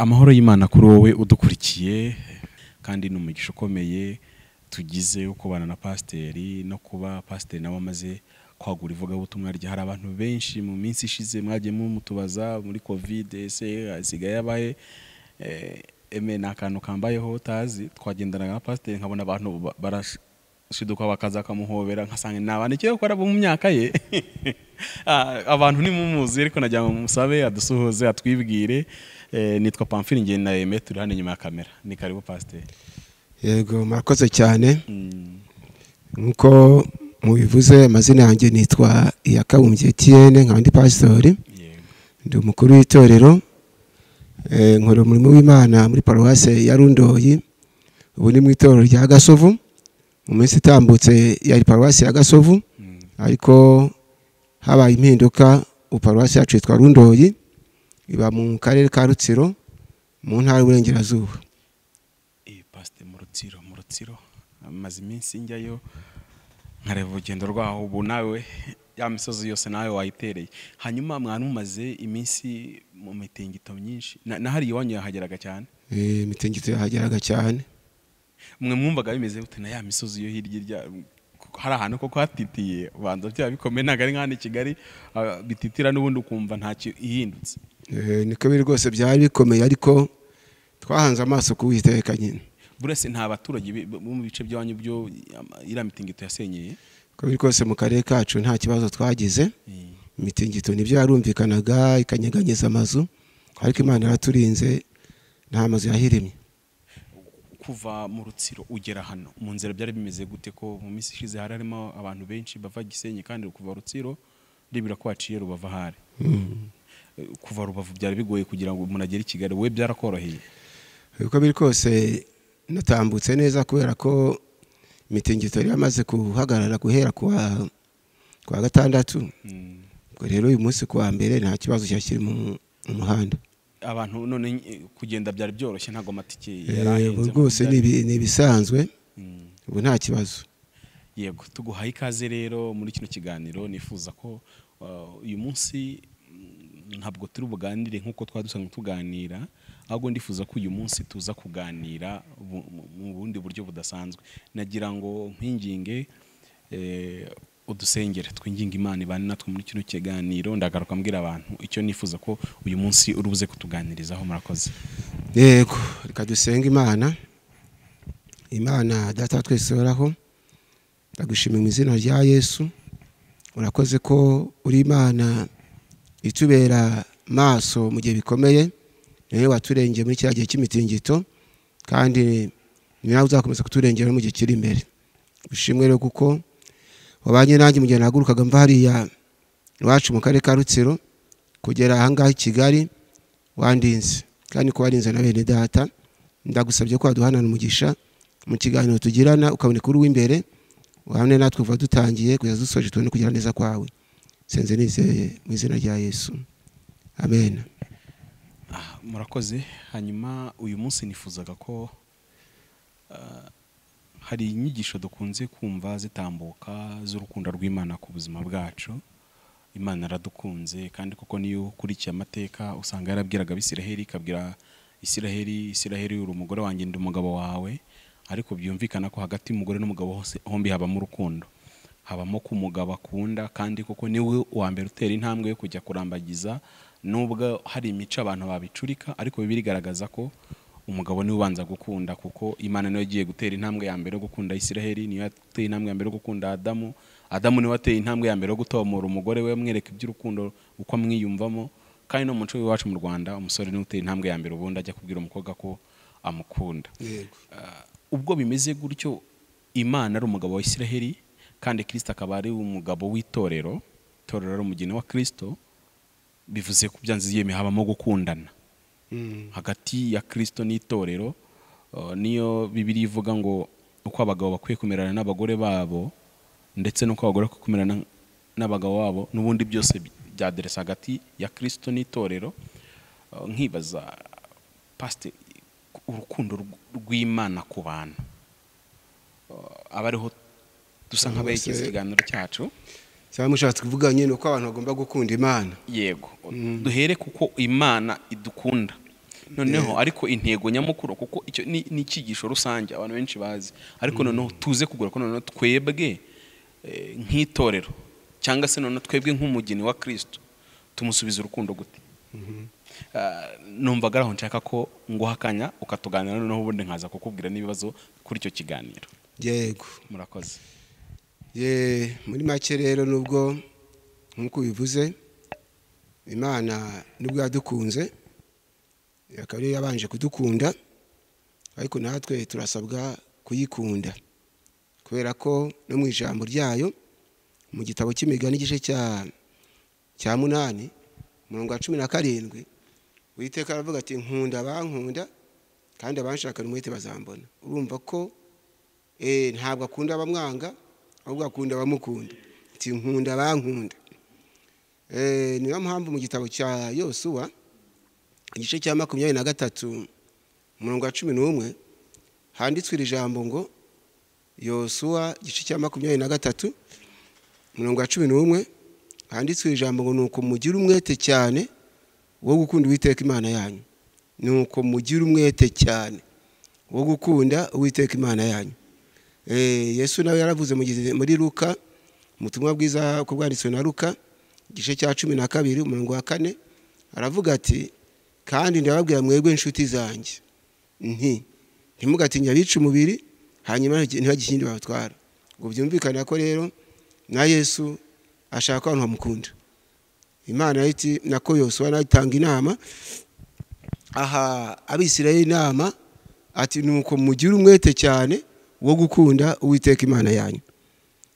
Amahoro y'Imana kuri wowe udukurikiye, kandi ni umugisha ukomeye tugize wo kubana na pasiteri no kuba pasiteri nawe amaze kwagura ivugabutumwa rye. Hari abantu benshi mu minsi ishize mwagiye mumutubaza muri Covid, ese asigaye abahe? Eme ni akantu kambayeho utazi. Twagendanaga na pasiteri nkabona abantu barashiduka bakaza bakamuhobera, nkasanga ni abantu icyo gukora bo mu myaka ye. Abantu nimumuzi, ariko nagira ngo musabe adusuhuze atwibwire. Nitwa Pamphile Ngenda na Aime, turi hano inyuma ya kamera. Ni karibu pasiteri. Yego, murakoze cyane. Nkuko mubivuze, amazina yanjye nitwa Iyakabumbye Etienne, nkaba ndi pasitori, ndi umukuru w'itorero, nkora umurimo w'Imana muri paruwase ya Rundoyi, ubu ni mu itorero rya Gasovu. Mu minsi itambutse yari paruwase ya Gasovu, ariko habaye impinduka, ubu paruwase yacu yitwa Rundoyi, iba mu karere ka Rutsiro mu ntara y'Uburengerazuba. Pasiteri, mu Rutsiro amaze iminsi njyayo nkareba urugendo rwaho, ubu nawe ya misozi yose nawe wayitereye. Hanyuma mwana mumaze iminsi mu mitingito myinshi, na hari iwanyu yahageraga cyane? Imitingito yahageraga cyane. Mwe mwumvaga bimeze bute na ya misozi yo hirya? Hari ahantu koko hatitiye, ubanza byaba bikomeye, ntabwo ari nk'ahandi i Kigali bititira n'ubundi ukumva ntacyo ihindutse. Niko biri rwose, byari bikomeye, ariko twahanze amaso ku Uwiteka nyine. Burese nta baturage bo mu bice by'abanyu byo iriya mitingito yasenyeye? Uko biri kose mu karere kacu nta kibazo twagize. Imitingito nibyo yarumvikanaga ikanyeganyeza amazu, ariko Imana yaraturinze nta mazu yahirimye. Kuva mu Rutsiro ugera hano mu nzira byari bimeze gute? Ko mu minsi ishize hari harimo abantu benshi bava Gisenyi, kandi kuva Rutsiro ndibira ko waciye Rubavu ahari. Kuva Rubavu byari bigoye kugira ngo umuntu agere i Kigali, wowe byarakoroheye? Uko biri kose natambutse neza, kubera ko imitingito yari yamaze guhagarara guhera kuwa gatandatu. Ubwo rero uyu munsi kuwa mbere nta kibazo cyakiri mu muhanda. Abantu none kugenda byari byoroshye, ntabwo amatike yarahenze rwose, ni ibisanzwe, ubu nta kibazo. Yego, tuguhaye ikaze rero muri kino kiganiro. Nifuza ko uyu munsi ntabwo turi buganire nk'uko twari dusanzwe tuganira, ahubwo ndifuza ko uyu munsi tuza kuganira mu bundi buryo budasanzwe. Nagira ngo nkwinginge udusengere, twinginge Imana ibane natwe muri kino kiganiro. Ndagaruka mbwira abantu icyo nifuza ko uyu munsi uri buze kutuganirizaho. Murakoze. Yego, reka dusenge Imana. Imana Data twese uhoraho, ndagushimira mu izina rya Yesu. Urakoze ko uri Imana itubera maso mu gihe bikomeye, niwe waturengeye muri kiriya gihe cy'imitingito, kandi ni nawe uzakomeza kuturengera mu gihe kiri imbere. Ushimwe rero kuko wabanye nanjye mu gihe nahagurukaga mva hariya iwacu mu karere ka Rutsiro kugera ahangaha i Kigali, wandinze kandi ko warinze na bene data. Ndagusabye ko waduhanana umugisha mu kiganiro tugirana, ukaboneka uri uw'imbere, uhamwe natwe kuva dutangiye kugeza dusoje, tubone kugira neza kwawe. Senze nizeye mu izina rya Yesu, amen. Murakoze. Hanyuma uyu munsi nifuzaga ko hari inyigisho dukunze kumva zitambuka z'urukundo rw'Imana ku buzima bwacu. Imana yaradukunze, kandi koko niyo ukurikiye amateka usanga yarabwiraga Abisiraheli, ikabwira Isiraheli, Isiraheli uri umugore wanjye ndi umugabo wawe. Ariko byumvikana ko hagati y'umugore n'umugabo hose hombi habamo urukundo, habamo ko umugabo akunda, kandi koko niwe wa mbere utera intambwe yo kujya kurambagiza, nubwo hari imico abantu babicurika, ariko Bibiliya igaragaza ko umugabo niwe ubanza gukunda, kuko Imana niyo yagiye gutera intambwe ya mbere yo gukunda Isiraheli, niyo yateye intambwe ya mbere yo gukunda Adamu. Adamu niwe wateye intambwe ya mbere yo gutomora umugore we, amwereka iby'urukundo uko amwiyumvamo. Kandi no mu muco w'iwacu mu Rwanda, umusore niwe uteye intambwe ya mbere ubundi ajya kubwira umukobwa ko amukunda. Yego. Ubwo bimeze gutyo, Imana ari umugabo wa Isiraheli, kandi Kristo akaba ari umugabo w'itorero, itorero ari umugeni wa Kristo, bivuze ko byanze yemeye habamo gukundana hagati ya Kristo n'itorero. Niyo Bibiliya ivuga ngo uko abagabo bakwiye kumerana n'abagore babo, ndetse n'uko abagore bakwiye kumerana n'abagabo babo, n'ubundi byose byaderesa hagati ya Kristo n'itorero. Nkibaza pastor, urukundo rw'Imana ku bantu, abariho dusa nk'aberekeza ikiganiro cyacu. Cyangwa mushatse kuvuga nyine uko abantu bagomba gukunda Imana. Yego, duhere kuko Imana idukunda. Noneho ariko intego nyamukuru, kuko icyo ni icyigisho rusange abantu benshi bazi, ariko noneho tuze kugura ko noneho twebwe nk'itorero cyangwa se noneho twebwe nk'umugeni wa Kristo tumusubiza urukundo gute? Numvaga aho nshaka ko nguha akanya ukatuganira, noneho ubundi nkaza kukubwira n'ibibazo kuri icyo kiganiro. Yego, murakoze. Ye, muri make rero, nubwo nkuko bivuze Imana nubwo yadukunze akaba ariyo yabanje kudukunda, ariko natwe turasabwa kuyikunda, kubera ko no mu ijambo ryayo mu gitabo cy'Imigani igice cya 8 umurongo wa 17, Uwiteka aravuga ati nkunda abankunda kandi abanshakana umwete bazambona. Urumva ko ntabwo akunda abamwanga, ahubwo akunda abamukunda. Ati nkunda abankunda. Niyo mpamvu mu gitabo cya Yosuwa igice cya 23 umurongo wa 11 handitswe iri jambo ngo Yosuwa igice cya 23 umurongo wa 11 handitswe ijambo ngo nuko mugira umwete cyane wo gukunda Uwiteka Imana yanyu. Nuko mugira umwete cyane wo gukunda Uwiteka Imana yanyu. Yesu nawe yaravuze muri Luka, umutumwa bwiza ko bwanditswe na Luka igice cya 12 umurongo wa 4, aravuga ati kandi ndababwira mwebwe inshuti zanjye nti ntimugatinya abica umubiri hanyuma ntibagire ikindi babatwara. Ngo byumvikana ko rero na Yesu ashaka abantu bamukunda. Imana iti nako Yosuwa natanga inama aha Abisirayeli inama ati nuko mugira umwete cyane wo gukunda Uwiteka Imana yanyu.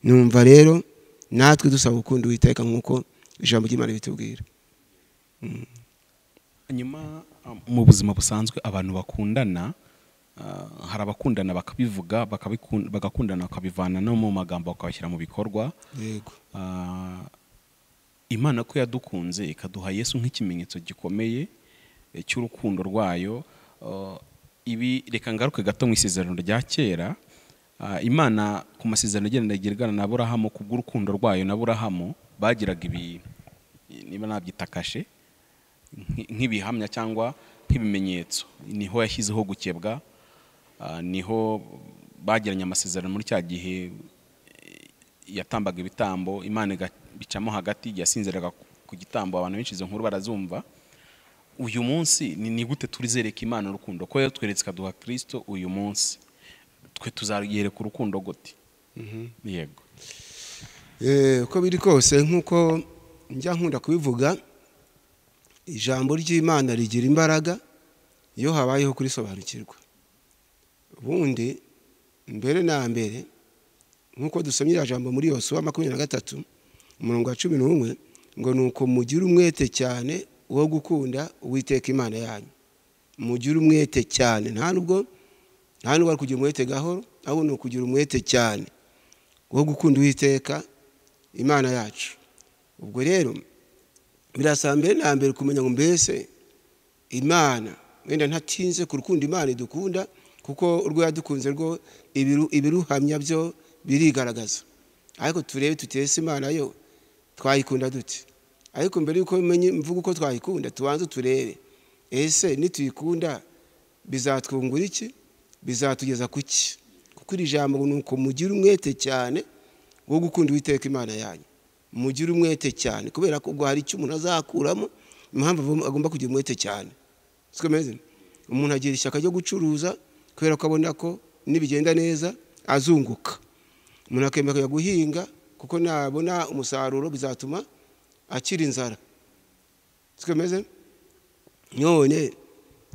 Numva rero natwe dusaba gukunda Uwiteka nkuko ijambo ry'Imana bitubwira. Nyuma mu buzima busanzwe abantu bakundana, hari abakundana bakabivuga, bagakundana bakabivana no mu magambo bakabashyira mu bikorwa. Yego. Imana ko yadukunze ikaduha Yesu nk'ikimenyetso gikomeye cy'urukundo rwayo. Ibi reka ngaruke gato mu isezerano rya kera. Imana ku masezerano igenda igirana na Aburahamu kubw'urukundo rwayo na Aburahamu bagiraga ibi, niba nabyita kashe, nk'ibihamya cyangwa nk'ibimenyetso. Niho yashyizeho gukebwa, niho bagiranye amasezerano muri cya gihe yatambaga ibitambo, Imana igabicamo hagati, yasinziraga ku gitambo. Abantu benshi izo nkuru barazumva. Uyu munsi ni gute turizereka Imana urukundo ko yatweretse ikaduha Kristo? Uyu munsi twe tuzariyereka urukundo gute? Yego. Uko biri kose nkuko njya nkunda kubivuga, ijambo ry'Imana rigira imbaraga iyo habayeho kurisobanukirwa. Ubundi mbere na mbere nkuko dusomye ijambo muri Yosuwa 23 umurongo wa 11 ngo nuko mugira umwete cyane wo gukunda Uwiteka Imana yanyu. Mugira umwete cyane, nta nubwo ari kugira umwete gahoro, ahubwo ni ukugira umwete cyane wo gukunda Uwiteka Imana yacu. Ubwo rero birasaba mbere na mbere kumenya ngo mbese Imana, wenda ntatinze ku rukundo Imana idukunda, kuko urwo yadukunze rwo ibiruhamya byo birigaragaza. Ariko turebe tutese Imana yo twayikunda dute? Ariko mbere yuko menye mvuga uko twayikunda, tubanze turebe ese nituyikunda bizatwungura iki, bizatugeza kuki? Kuko iri jambo nuko mugira umwete cyane wo gukunda Uwiteka Imana yanyu. Mugira umwete cyane kubera ko ubwo hari icyo umuntu azakuramo, impamvu agomba kugira umwete cyane. Siko meze? Umuntu agira ishyaka ryo gucuruza kubera ko abona ko nibigenda neza azunguka. Umuntu akemera kujya guhinga kuko nabona umusaruro bizatuma akira inzara. Siko meze? None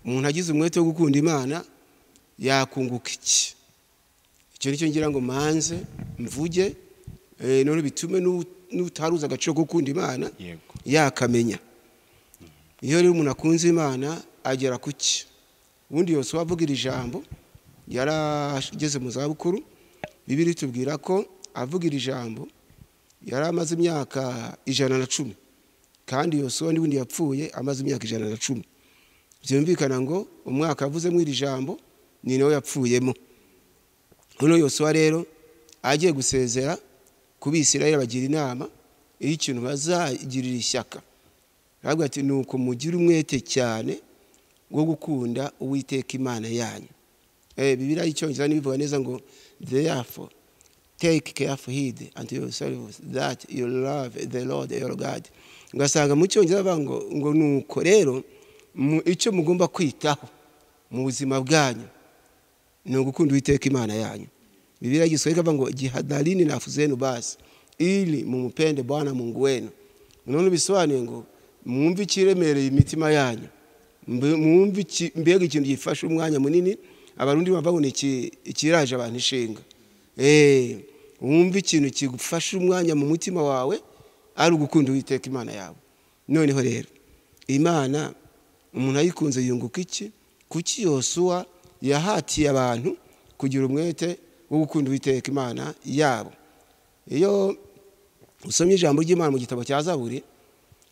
umuntu agize umwete wo gukunda Imana yakunguka iki? Icyo nicyo ngira ngo manze mvuge, none bitume n'utaruza agaciro ko gukunda Imana yakamenya. Iyo rero umuntu akunze Imana agera kuki? Ubundi Yosuwa avuga iri jambo yarageze mu zabukuru. Bibiliya itubwira ko avuga iri jambo yari amaze imyaka 110, kandi Yosuwa n'ubundi yapfuye amaze imyaka 110. Byumvikana ngo umwaka avuzemo iri jambo ni nawe yapfuyemo. Noneho Yosuwa rero agiye gusezera ku Bisirayeli abagira inama iyo ikintu bazagirira ishyaka. Aravuga ati nuko mugira umwete cyane wo gukunda Uwiteka Imana yanyu. Bibiliya y'Icyongereza nibivuga neza ngo therefore take careful heed unto yourselves that you love the Lord your God. Ugasanga mu Cyongereza bavuga ngo nuko rero icyo mugomba kwitaho mu buzima bwanyu ni ugukunda Uwiteka Imana yanyu. Bibiliya y'Igiswahili ikavuga ngo jihadharini nafsi zenu basi ili mumupende Bwana Mungu wenu. None bisobanuye ngo mwumve ikiremereye imitima yanyu, mwumve mbega ikintu gifasha umwanya munini. Abarundi bavuga ngo ikiraje abantu ishinga. Wumve ikintu kigufasha umwanya mu mutima wawe ari ugukunda Uwiteka Imana yawe. Noneho rero Imana umuntu ayikunze yunguka iki? Kuki Yosuwa yahatiye abantu kugira umwete wo gukunda Uwiteka Imana yabo? Iyo usomye ijambo ry'Imana mu gitabo cya Zaburi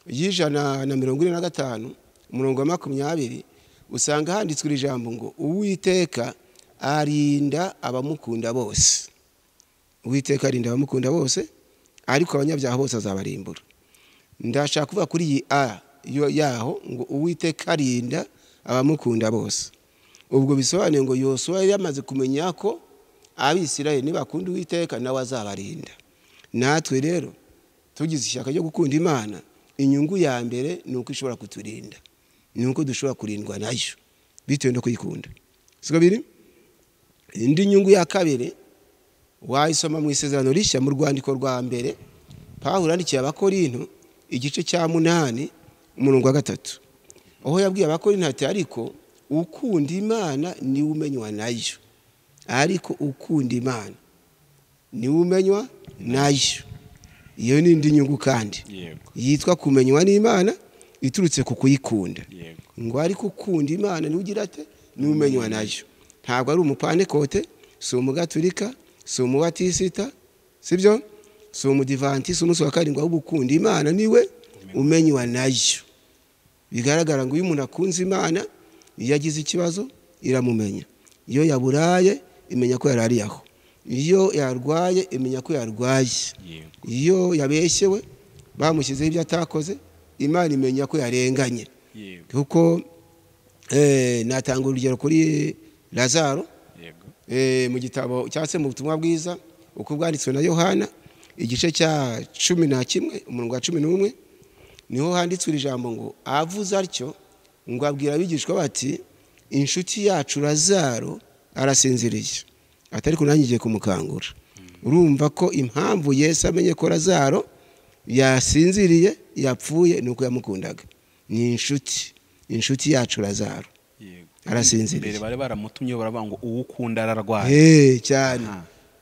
145 umurongo wa 20 usanga handitswe ijambo ngo Uwiteka arinda abamukunda bose. Uwiteka arinda abamukunda bose, ariko abanyabyaha bose azabarimbura. Ndashaka kuvuga kuri iyi a yaho ngo Uwiteka arinda abamukunda bose. Ubwo bisobanuye ngo Yosuwa yari yamaze kumenya ko Abisirayeli nibakunda Uwiteka nawe azabarinda. Natwe rero tugize ishyaka ryo gukunda Imana, inyungu ya mbere ni uko ishobora kuturinda, ni uko dushobora kurindwa nayo bitewe no kuyikunda. Siko biri? Indi nyungu ya kabiri wayisoma mu Isezerano Rishya mu rwandiko rwa mbere Pawulo yandikiye Abakorinto igice cya 8 umurongo wa 3, aho yabwiye Abakorinto ati ariko ukunda Imana ni umenywa nayo. Ariko ukunda Imana ni umenywa nayo. Iyo ni indi nyungu kandi yitwa kumenywa n'Imana iturutse ku kuyikunda. Ngo ariko ukunda Imana ni ugira ate? Ni umenywa nayo. Ntabwo ari umupantekote, si umugaturika, si umubatisita, sibyo? Si umudivantisi umunsi wa karindwi, ahubwo ukunda Imana niwe umenywa nayo. Bigaragara ngo iyo umuntu akunze Imana, iyo agize ikibazo iramumenya, iyo yaburaye imenya ko yarari aho, iyo yarwaye imenya ko yarwaye, iyo yabeshyewe bamushyizeho ibyo atakoze Imana imenya ko yarenganye. Kuko natanga urugero kuri Lazaro mu gitabo cyangwa se mu butumwa bwiza uko bwanditswe na Yohana igice cya 11 umurongo wa 11, niho handitswe ijambo ngo avuze atyo ngo abwira abigishwa bati inshuti yacu Lazaro arasinziriye, atari kunangiye kumukangura. Urumva ko impamvu Yesu amenye ko Lazaro yasinziriye yapfuye nuko yamukundaga. Ni inshuti yacu Lazaro arasinziriye. Mbere bari baramutumye baravuga ngo uwukunda ararwaye. Cyane.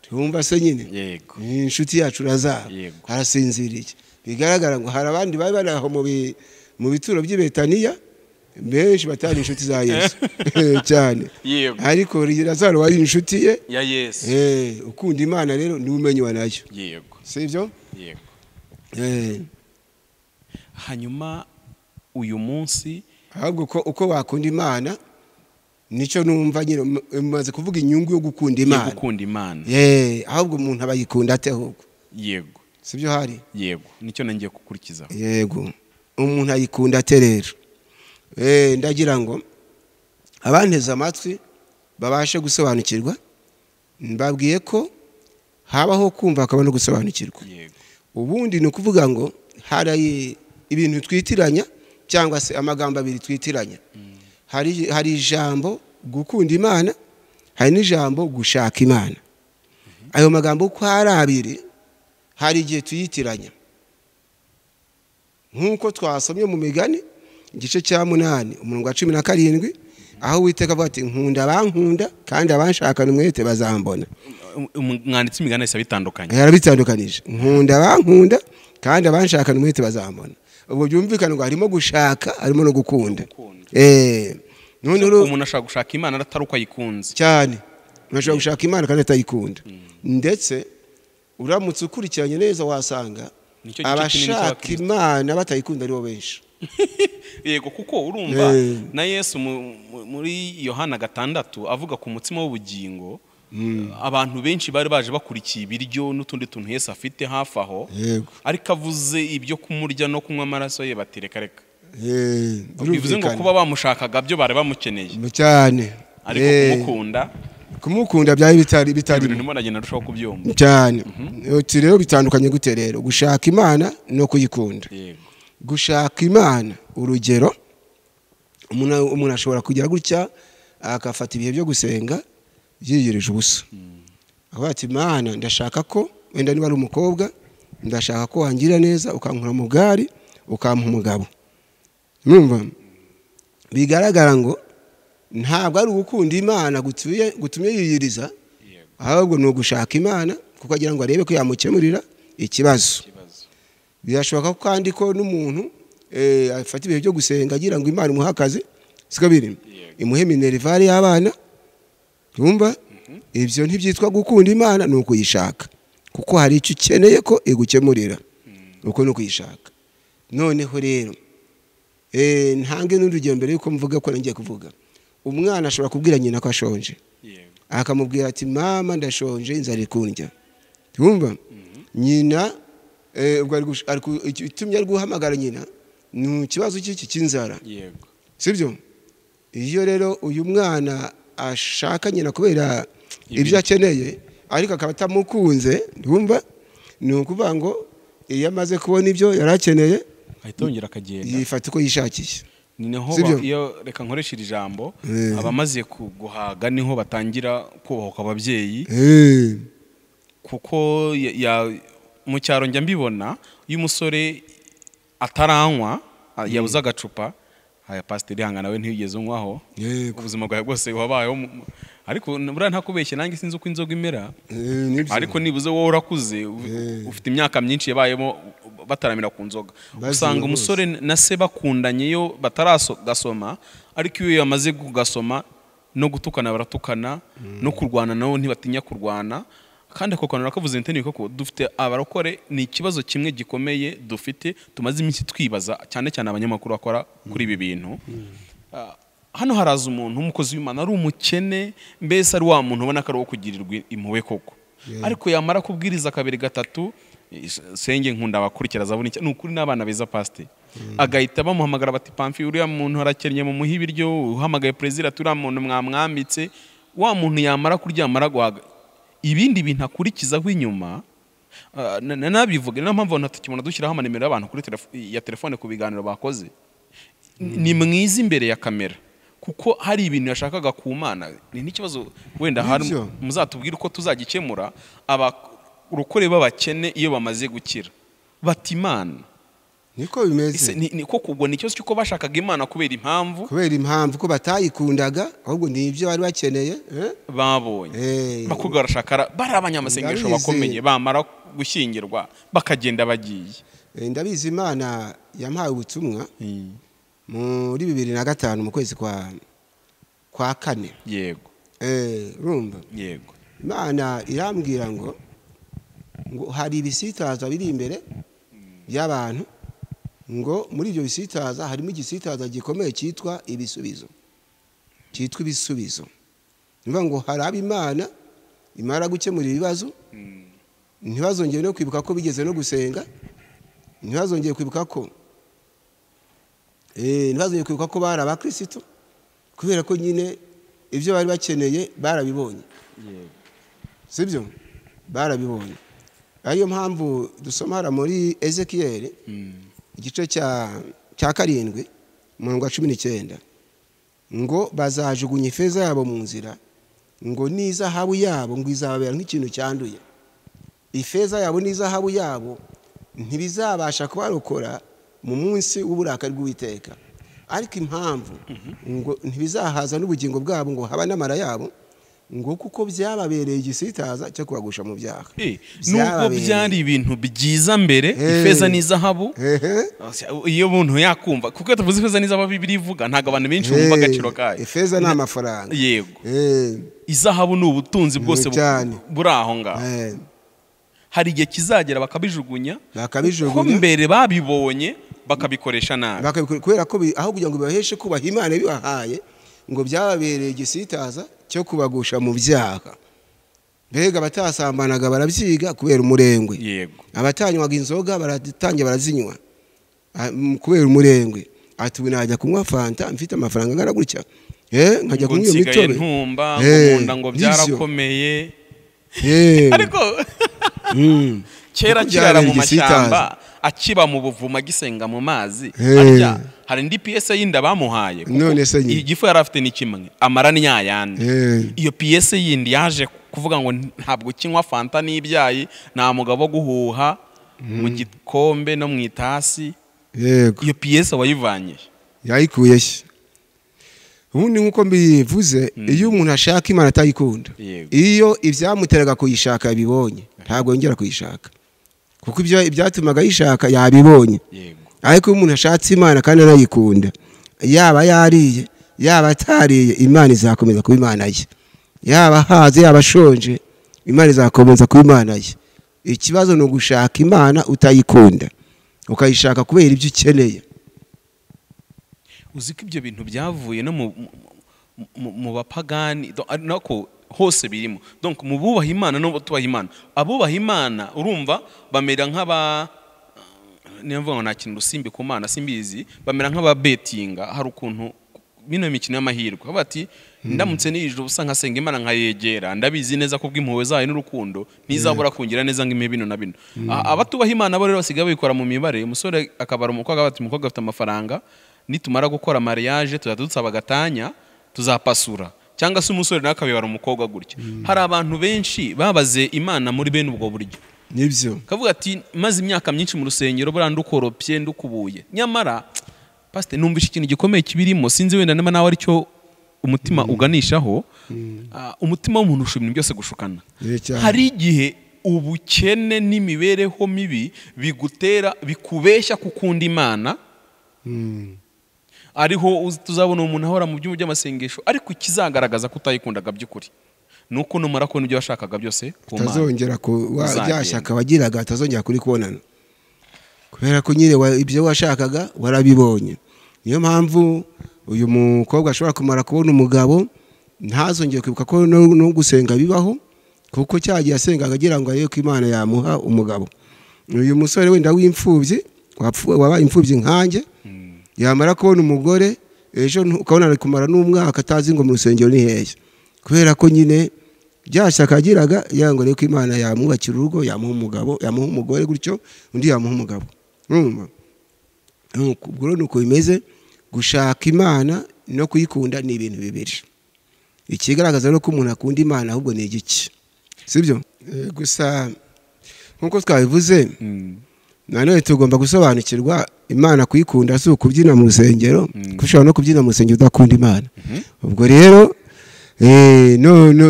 Twumva se nyine. Yego. Ni inshuti yacu Lazaro arasinziriye. Bigaragara ngo hari abandi bari bari aho mu bituro by'i Betaniya benshi batari inshuti za Yesu. Cyane. Ariko Lazaro wari inshuti ye ya Yesu. Ukunda Imana rero ni umenywa nayo. Yego. Sibyo? Yego. Hanyuma uyu munsi ahubwo uko wakunda Imana nicyo numva nyine maze kuvuga inyungu yo gukunda Imana. Gukunda Imana. Ahubwo umuntu abayikunda ate ahubwo? Yego. Sibyo hari? Yego. Nicyo nangiye gukurikiza. Yego. Umuntu ayikunda ate rero? Ndagira ngo abanteze amatwi babashe gusobanukirwa. Mbabwiye ko habaho kumva akaba no gusobanukirwa. Yego. Ubundi ni ukuvuga ngo hari ibintu twitiranya cyangwa se amagambo abiri twitiranya. Hari ijambo gukunda Imana, hari n'ijambo gushaka Imana. Ayo magambo uko ari abiri hari igihe tuyitiranya. Nkuko twasomye mu migani igice cya 8 umurongo wa 17, aho Uwiteka avuga ati nkunda abankunda kandi abanshakana umwete bazambona. Umwanditsi w'imigani yarabitandukanye. Yarabitandukanije. Nkunda abankunda kandi abanshakana umwete bazambona. Ubwo byumvikana ngo harimo gushaka harimo no gukunda. None umuntu ashaka gushaka Imana atari uko ayikunze. Cyane. Unashobora gushaka Imana kandi atayikunda. Ndetse uramutse ukurikiranye neza wasanga abashaka Imana batayikunda aribo benshi. Yego, kuko urumva na Yesu muri Yohana 6 avuga ku mutsima w'ubugingo, abantu benshi bari baje bakurikiye ibiryo n'utundi tuntu Yesu afite hafi aho, ariko avuze ibyo kumurya no kunywa amaraso ye batireka reka. Bivuze ngo kuba bamushakaga byo bari bamukeneye cyane, ariko kumukunda byari bitari ibintu ndimo narushaho kubyumva cyane. Uti rero bitandukanye gute rero gushaka Imana no kuyikunda? Yego. Gushaka Imana, urugero umuntu ashobora kugira gutya akafata ibihe byo gusenga yiyirije ubusa, avuga ati Imana ndashaka ko wenda niba ari umukobwa ndashaka ko wangira neza ukankura mu bwari ukampa umugabo. Mwumva bigaragara ngo ntabwo ari ugukunda Imana gutumye yiyiriza, ahubwo ni ugushaka Imana kuko agira ngo arebe ko yamukemurira ikibazo. Birashoboka kandi ko n'umuntu afata ibihe byo gusenga agira ngo Imana imuhe akazi, siko biri, imuhe minerivare y'abana. Urumva ibyo ntibyitwa gukunda Imana, ni ukuyishaka kuko hari icyo ukeneye ko igukemurira, uko ni ukuyishaka. Noneho rero ntange n'urugero mbere yuko mvuga ko ngiye kuvuga. Umwana ashobora kubwira nyina ko ashonje, akamubwira ati mama ndashonje inzara ikundya. Urumva nyina ubwo itumye ari guhamagara nyina ni ikibazo cy'iki cy'inzara. Yego. Sibyo? Iyo rero uyu mwana ashaka nyina kubera ibyo akeneye ariko akaba atamukunze, ndumva ni ukuvuga ngo iyo amaze kubona ibyo yarakeneye ahitongera akagenda yifata uko yishakiye. Niho iyo reka nkoresha iri jambo, abamaze kuguhaga niho batangira kubahoka ababyeyi. Kuko mu cyaro njya mbibona iyo umusore ataranywa yabuze agacupa, aya pasiteri hangana we ntiyigeze unywaho, ubuzima bwawe bwose wabayeho, ariko buriya ntakubeshye nanjye sinzi uko inzoga imera, ariko nibuze wowe urakuze ufite imyaka myinshi yabayemo bataramira ku nzoga, usanga umusore na se bakundanye iyo bataragasoma, ariko iyo yamaze kugasoma no gutukana baratukana, no kurwana nabo ntibatinya kurwana. Kandi ako kantu nakavuze ntene koko dufite abarokore, ni ikibazo kimwe gikomeye dufite tumaze iminsi twibaza cyane cyane abanyamakuru bakora kuri ibi bintu. Hano haraza umuntu umukozi w'Imana ari umukene, mbese ari wa muntu ubona ko ari uwo kugirirwa impuhwe koko, ariko yamara kubwiriza kabiri gatatu, senge nkunda abakurikira zabone ni ukuri n'abana beza pastor, agahita bamuhamagara bati Pamfi uriya muntu arakennye mu muhi ibiryo, uhamagaye president uriya muntu mwamwambitse. Wa muntu yamara kuryamara guhaga ibindi bintu akurikizaho inyuma, nabivuga niyo mpamvu ntatukibona dushyiraho amanimero y'abantu kuri ya telefone ku biganiro bakoze. Ni mwiza imbere ya kamera kuko hari ibintu yashakaga ku Mana, ni n'ikibazo wenda hari muzatubwira uko tuzagikemura. Abarokore b'abakene iyo bamaze gukira bati Imana niko bimeze, niko kubwo ni ikibazo cy'uko bashakaga Imana kubera impamvu ko batayikundaga, ahubwo ni ibyo bari bakeneye babonye. Bakobwa barashaka bari abanyamasengesho bakomeye, bamara gushyingirwa bakagenda bagiye. Ndabizi Imana yampaye ubutumwa muri 2005 mu kwezi kwa kane. Yego. Urumva? Yego. Imana irambwira ngo hari ibisitaza biri imbere by'abantu, ngo muri ibyo bisitaza harimo igisitaza gikomeye cyitwa ibisubizo. Cyitwa ibisubizo. Nivuga ngo hari ab'Imana imara gukemura ibibazo, ntibazongere no kwibuka ko bigeze no gusenga, ntibazongere kwibuka ko ntibazongere kwibuka ko bari abakristo, kubera ko nyine ibyo bari bakeneye barabibonye. Yego. Sibyo? Barabibonye. Ariyo mpamvu dusoma hara muri Ezekiel igice cya 7 umurongo wa 19 ngo bazajugunya ifeza yabo mu nzira, ngo n'izahabu yabo ngo izababera nk'ikintu cyanduye. Ifeza yabo n'izahabu yabo ntibizabasha kubarokora mu munsi w'uburakari bw'Uwiteka. Ariko impamvu ngo ntibizahaza n'ubugingo bwabo ngo haba n'amara yabo, ngo kuko byababereye igisitaza cyo kubagusha mu byaha. Nubwo byari ibintu byiza mbere, ifeza n'izahabu, iyo umuntu yakumva kuko tuvuze ifeza n'izahabu Bibiliya ivuga ntago abantu benshi bumva agaciro kayo. Ifeza ni amafaranga. Yego. Izahabu ni ubutunzi bwose buri aho ngaho. Hari igihe kizagera bakabijugunya, ko mbere babibonye bakabikoresha nabi, kubera ko aho kugira ngo bibaheshe kubaha Imana bibahaye, ngo byababereye igisitaza cyo kubagusha mu byaha. Mbega abatasambanaga barabyiga kubera umurengwe. Yego. Abatanywaga inzoga baratangiye barazinywa kubera umurengwe. Ati ubu najya kunywa fanta mfite amafaranga angana gutya, nkajya kunywa iyo mitobe ntumba ngo ngo byarakomeye. Ariko kera kirara mu mashyamba akiba mu buvumo agisenga mu mazi, arya hari indi PS yindi bamuhaye. None se igifu yari afite ni kimwe, amara ni yayandi. Iyo PS yindi yaje kuvuga ngo ntabwo kinywa fanta n'ibyayi, nta mugabo guhuha mu gikombe no mu itasi. Yego, iyo PS wayivanye yayikuye he? Ubundi nkuko mbivuze, iyo umuntu ashaka Imana atayikunda, iyo ibyamuteraga kuyishaka yabibonye, ntabwo yongera kuyishaka, kuko ibyo ibyatumaga yishaka yabibonye. Ariko iyo umuntu ashatse Imana kandi anayikunda, yaba yariye yaba atariye, Imana izakomeza kuba Imana ye. Yaba haze yaba ashonje, Imana izakomeza kuba Imana ye. Ikibazo ni ugushaka Imana utayikunda, ukayishaka kubera ibyo ukeneye. Uzi ko ibyo bintu byavuye no mu bapagani, nako hose birimo. Donc mu bubaha Imana no butubaha Imana, abubaha Imana urumva bamera nk'aba, niyo mvuga ngo nta kintu rusimbi ku Mana simbizi, bamera nk'ababetinga. Hari ukuntu bino mikino y'amahirwe bati ndamutse nijoro ubusa nkasenga Imana nkayegera, ndabizi neza ko bw'impuhwe zayo n'urukundo ntizabura kungira neza ngo impe bino na bino. Abatubaha Imana bo rero basigaye babikora mu mibare. Umusore akabara umukobwa bati umukobwa afite amafaranga, nitumara gukora mariage tuzadusaba gatanya tuzapasura, cyangwa se umusore nawe akabibara umukobwa gutya. Hari abantu benshi babaze Imana muri bene ubwo buryo. Nibyo kavuga ati maze imyaka myinshi mu rusengero buriya ndukoropye ndukubuye, nyamara pastor numvishe ikintu gikomeye kibirimo, sinzi wenda niba nawe aricyo umutima uganishaho. Umutima w'umuntu ushobora ibintu byose gushukana. Hari igihe ubukene n'imibereho mibi bigutera bikubeshya kukunda Imana. Ariho tuzabona umuntu ahora mu byumba by'amasengesho, ariko ikizagaragaza ko utayikundaga by'ukuri nuko numara kubona ibyo washakaga byose ku Mana, utazongera byashaka wagiraga atazongera kuri kubonana, kubera ko nyine ibyo washakaga warabibonye. Niyo mpamvu uyu mukobwa ashobora kumara kubona umugabo ntazongere kwibuka ko no gusenga bibaho, kuko cyagiye asengaga agira ngo arebe ko Imana yamuha umugabo. Uyu musore wenda w'imfubyi wabaye imfubyi nkanjye, yamara kubona umugore ejo ukabona ari kumara n'umwaka atazi ngo mu rusengero ni hehe, kubera ko nyine byashaka agiraga yango arebe ko Imana yamwubakira urugo, yamuha umugabo, yamuha umugore gutyo, undi yamuha umugabo. Urumva ubwo rero nuko bimeze. Gushaka Imana no kuyikunda ni ibintu bibiri. Ikigaragaza rero ko umuntu akunda Imana ahubwo ni igiki, sibyo? Gusa nkuko twabivuze, nanone tugomba gusobanukirwa Imana kuyikunda si ukubyina mu rusengero, kuko ushobora no kubyina mu rusengero udakunda Imana. Ubwo rero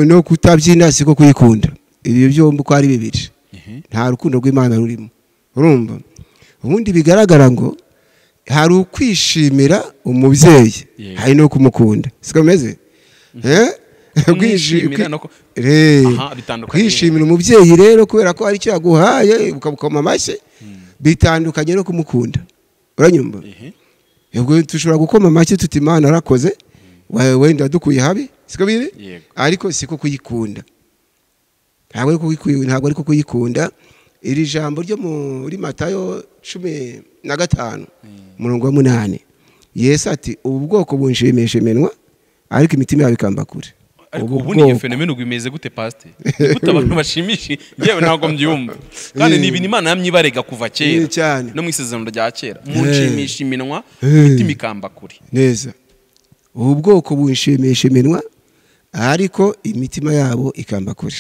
no kutabyina siko kuyikunda. Ibi byombi uko ari bibiri, nta rukundo rw'Imana rurimo. Urumva ubundi bigaragara ngo hari ukwishimira umubyeyi, hari no kumukunda, siko bimeze? Kwishimira umubyeyi rero kubera ko ari icyo yaguhaye ukabukoma amashyi, bitandukanye no kumukunda. Uranyumva? Ubwo dushobora gukoma amashyi tuti Imana arakoze, wenda dukuye habi, siko biri? Ariko siko kuyikunda. Ntabwo ariko kuyikunda. Iri jambo ryo muri Matayo 15 umurongo wa 8, Yesu ati ubu bwoko bunshimisha iminwa ariko imitima yabo ikamba kure. Ariko ubundi iyo phenomene ugimeze gute pastor? Gute abantu bashimisha? Yewe ntabwo mbyumva. Kandi ni ibintu Imana yamyibarega kuva kera no mu isezerano rya kera, munshimisha iminwa imitima ikamba kure. Neza. Ubu bwoko bunshimisha iminwa ariko imitima yabo ikamba kure.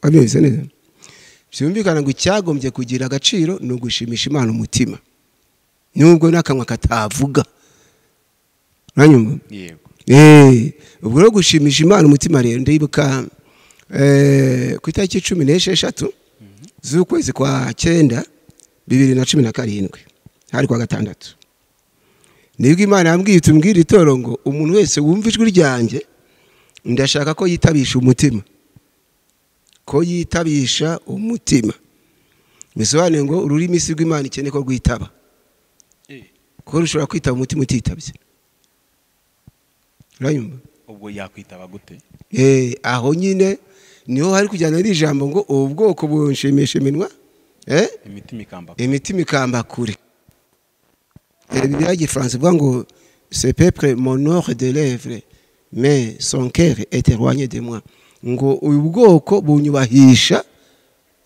Wabyumvise neza? Byumvikana ngo icyagombye kugira agaciro ni ugushimisha Imana umutima, nubwo n'akanwa katavuga. Uranyumva? Yego. Ubwo rero gushimisha Imana umutima rero ndibuka ku itariki 16 z'ukwezi kwa 9 2017, hari kwa gatandatu, nibwo Imana yambwiye tumbwira itoro ngo umuntu wese wumva ijwi ryanjye ndashaka ko yitabisha umutima, ko yitabisha umutima. Bisobanuye ngo ururimi si rw'Imana ikeneye ko rwitaba, ko rushobora kwitaba umutima utitabye. Uranyumva? Ubwo yakwitaba gute? Aho nyine niho hari kujyana n'ijambo ngo ubu bwoko bunshimisha iminwa, imitima ikamba kure. Bibiliya y'igifaransa ivuga ngo ce peuple m'honore de lèvres mais son cœur est éloigné de moi, ngo uyu bwoko bunyubahisha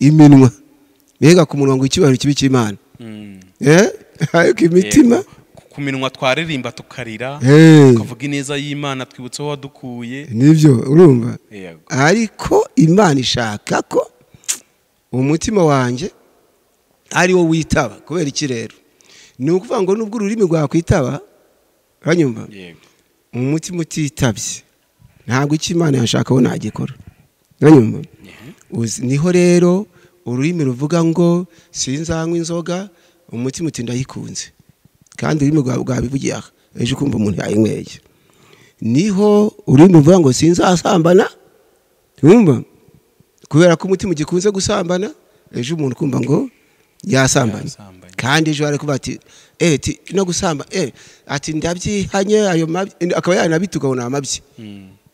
iminwa, mbega ku murongo icyubahiro kibi cy'Imana. Ariko imitima ku minwa twaririmba tukarira, tukavuga ineza y'Imana, twibutse aho wadukuye, nibyo urumva. Ariko Imana ishaka ko umutima wanjye ari wo witaba. Kubera iki rero? Ni ukuvuga ngo nubwo ururimi rwakwitaba, uranyumva, umutima utitabye ntabwo icyo Imana yashakaho nagikora, uranyumva. Niho rero ururimi ruvuga ngo sinzanywa inzoga, umutima uti ndayikunze, kandi ururimi rwabivugiye aha, ejo ukumva umuntu yayinyweye. Niho ururimi ruvuga ngo sinzasambana, urumva, kubera ko umutima ugikunze gusambana, ejo umuntu ukumva ngo yasambanye, kandi ejo ari kuba ati no gusamba, ati ndabyihanye ayo mabyi, akaba yanabituka ngo ni amabyi.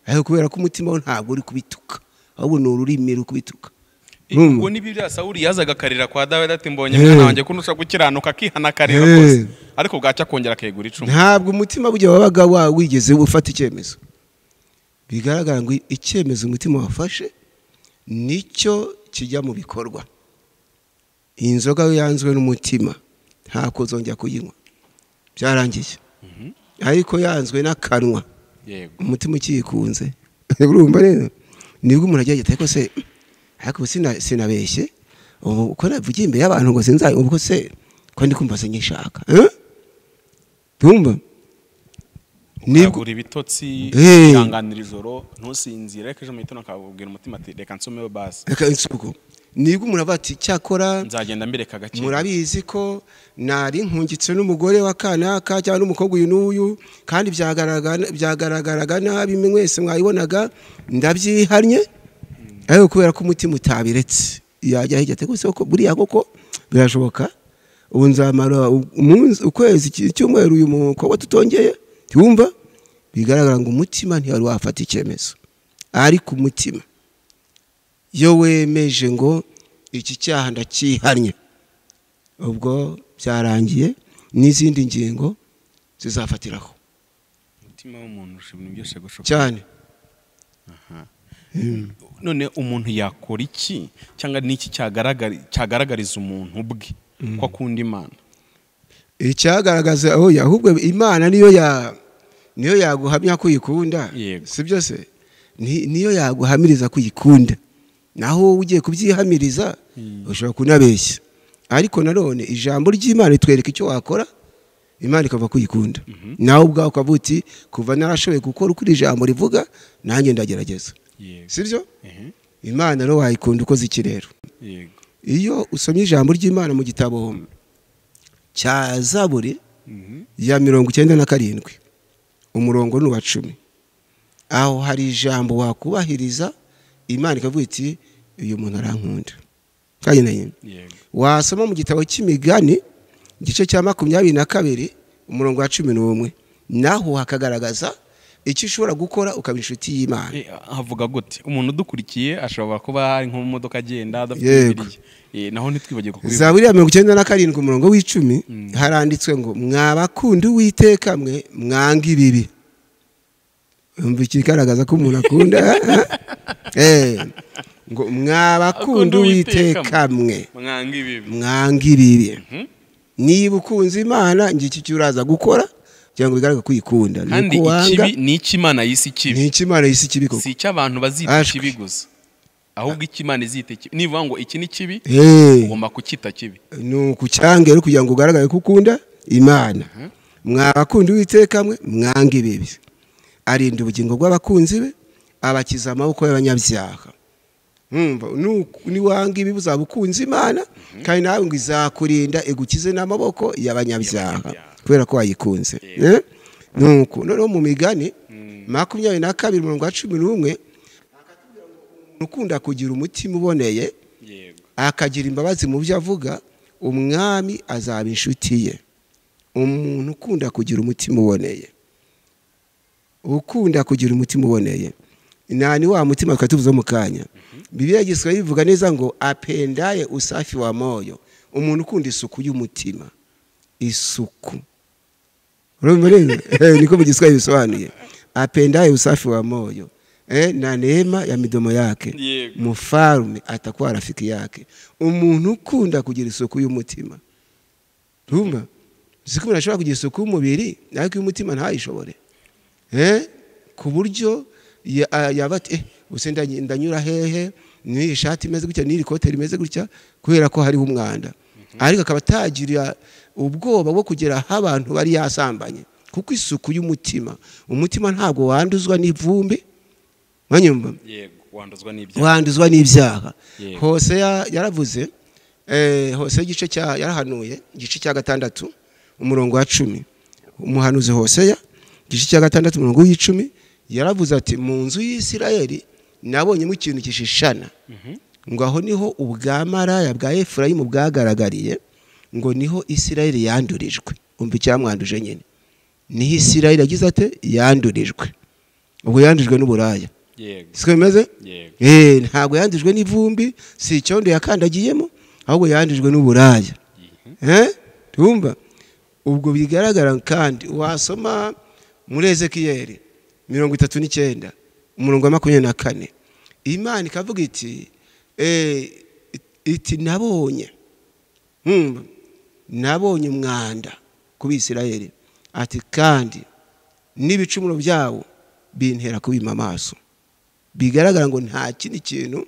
Ariko kubera ko umutima we ntabwo uri kubituka, ahubwo ni ururimi ruri kubituka. Ubwo ni bibya Sawuli yazaga akarira kwa Dawidi ati mbonye mwana wanjye ko nusha gukiranuka, akihana akarira rwose, ariko bwacya kongera akegura icumu. Ntabwo umutima burya wabaga wigeze ufata icyemezo. Bigaragara ngo icyemezo umutima wafashe nicyo kijya mu bikorwa. Inzoga yanzwe n'umutima nta kuzongera kuyinywa, byarangiye. Ariko yanzwe n'akanwa, umutima ukiyikunze, urumva rero nibwo umuntu agiye ariko se ariko sinabeshye uko navugiye imbere y'abantu ngo sinzaye, ubwo se ko ndi kumva sinyishaka, tumva nibwo ibitotsi yanganira ijoro ntusinzire, reka ejo mu gitondo akabwira umutima ati reka nsomeho basi, reka insuko. Nibwo umuntu avuga ati cyakora nzagenda mbireka gake, murabizi ko nari nkungitse n'umugore wa kanaka cyangwa n'umukobwa uyu n'uyu, kandi byagaragaraga nabi mwese mwayibonaga, ndabyihannye. Ariko kubera ko umutima utabiretse, yajya hirya ati gusa ko buriya koko birashoboka, ubu nzamara umunsi ukwezi icyumweru uyu mukobwa tutongeye, ntiwumva. Bigaragara ngo umutima ntiwari wafata icyemezo. Ariko umutima iyo wemeje ngo iki cyaha ndacyihannye, ubwo byarangiye, n'izindi ngingo zizafatiraho. Umutima w'umuntu ushobora byose gushoboka cyane. None umuntu yakora iki cyangwa niki cyagaragariza umuntu ubwe ko akunda Imana? Icyagaragaza oya, ahubwo Imana niyo yaguhamya ko uyikunda, sibyo se? Niyo yaguhamiriza ko uyikunda, naho wowe ugiye kubyihamiriza ushobora kunabeshya. Ariko nanone ijambo ry'Imana ritwereka icyo wakora, Imana ikava kuyikunda, nawe ubwawe ukavuga uti kuva narashoboye gukora uko iri jambo rivuga, nanjye ndagerageza, sibyo? Imana rero wayikunda ukoze iki rero? Iyo usomye ijambo ry'Imana mu gitabo cya Zaburi ya 97 umurongo ni uwa 10, aho hari ijambo wakubahiriza, Imana ikavuga iti uyu muntu arankunda. Kandi nayo wasoma mu gitabo cy'Imigani igice cya 22 umurongo wa 11, naho hakagaragaza icyo ushobora gukora ukaba inshuti y'Imana. Havuga gute? Umuntu udukurikiye ashobora kuba ari nko mu modoka agenda adafite Bibiliya, naho ntitwibagirwe kubivuga. Zaburi ya 97 umurongo w'icumi haranditswe ngo mwabakunda Uwiteka mwe mwanga ibibi. Umva ikigaragaza ko umuntu akunda ngo mwabakunda Uwiteka mwe mwanga ibibi, mwanga ibibi. Niba ukunze Imana ngiki cyo uraza gukora kugira ngo bigaragare ko uyikunda. Kandi ikibi ni iki Imana yise ikibi, ni iki Imana yise ikibi koko, si icyo abantu bazita ikibi gusa, ahubwo iki Imana izita ikibi. Nivuga ngo iki ni kibi, ugomba kucyita kibi, ni ukucyangera kugira ngo ugaragare ko ukunda Imana. Mwabakunda Uwiteka mwe mwanga ibibi, arinda ubugingo bw'abakunzi be, abakiza amaboko y'abanyabyaha. Niwanga ibibi uzaba ukunze Imana, kandi nawe ngo izakurinda igukize n'amaboko y'abanyabyaha kubera ko wayikunze. Nuko noneho mu Migani 22 umurongo wa 11 ukunda kugira umutima uboneye akagira imbabazi mu byo avuga, umwami azaba inshuti ye. Umuntu ukunda kugira umutima uboneye, ukunda kugira umutima uboneye, nani wa mutima twatuvuze mu kanya. Bibiliya y'Igiswahili ivuga neza ngo apendaye usafi wa moyo, umuntu ukunda isuku y'umutima, isuku Urumva rero niko mu Giswahili bisobanuye, apendaye usafi wa moyo na neema ya midomo yake, mfalme atakuwa rafiki yake. Umuntu ukunda kugira isuku y'umutima, urumva siko umuntu ashobora kugira isuku y'umubiri ariko y'umutima ntayishobore, ku buryo yaba ati use ndanyura hehe n'iri shati imeze gutya n'iri kote rimeze gutya kubera ko hariho umwanda, ariko akaba atagira ubwoba bwo kugera aho abantu bari yasambanye, kuko isuku y'umutima, umutima ntabwo wanduzwa n'ivumbi, mwanyumva? Yego, wanduzwa n'ibyaha, wanduzwa n'ibyaha. Hose yaravuze, Hose igice cya yarahanuye igice cya 6 umurongo wa 10, umuhanuzi Hoseya igice cya 6 umurongo w'icumi yaravuze ati mu nzu y'Isirayeli nabonyemo ikintu gishishana, ngo aho niho ubwamaraya bwa Efurayimu bwagaragariye, ngo niho Isirayeli yandurijwe. Umva icyamwanduje nyine, niho Isirayeli yagize ate? Yandurijwe. Ubwo yandujwe n'uburaya. Yego, siko bimeze? Yego. Ntabwo yandujwe n'ivumbi, si icyondo yakandagiyemo, ahubwo yandujwe n'uburaya. Tumva ubwo bigaragara. Kandi wasoma muri Ezekiyeli 39 umurongo wa 24, Imana ikavuga iti iti nabonye, nabonye umwanda ku Bisirayeli, ati kandi n'ibicumuro byabo bintera kubima amaso. Bigaragara ngo nta kindi kintu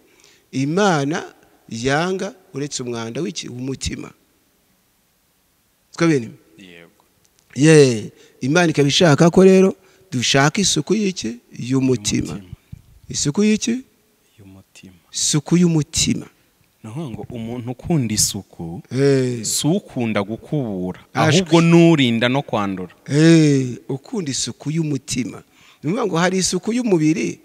Imana yanga uretse umwanda w'iki? W'umutima. Siko bene? Yego. Imana ikabishaka ko rero dushaka isuku y'iki? Y'umutima. Isuku y'iki? Y'umutima. Isuku y'umutima. Naho ngo umuntu ukunda isuku si ukunda gukubura, ahubwo nurinda no kwandura. Ukunda isuku y'umutima. Ni ngo hari isuku y'umubiri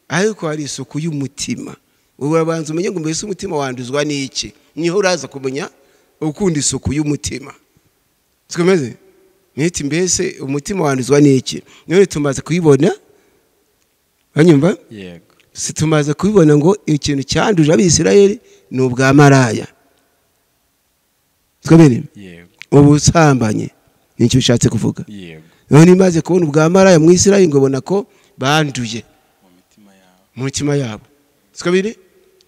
ariko hari isuku y'umutima. Urabanza umenye ngo mbese umutima wanduzwa n'iki, niho uraza kumenya ukunda isuku y'umutima. Sikomeze niti mbese umutima wanduzwa n'iki, niho tumaze kuyibona. Banyumva? Yego. Si tumaze kubibona ngo ikintu cyanduje Abisirayeli ni ubwamaraya. Sikomeze? Yego. Ubusambanye nicyo bishatse kuvuga. Yego. None imaze kubona ubwamaraya mu Isirayeli ngo bona ko banduye mu mitima yabo. Siko biri?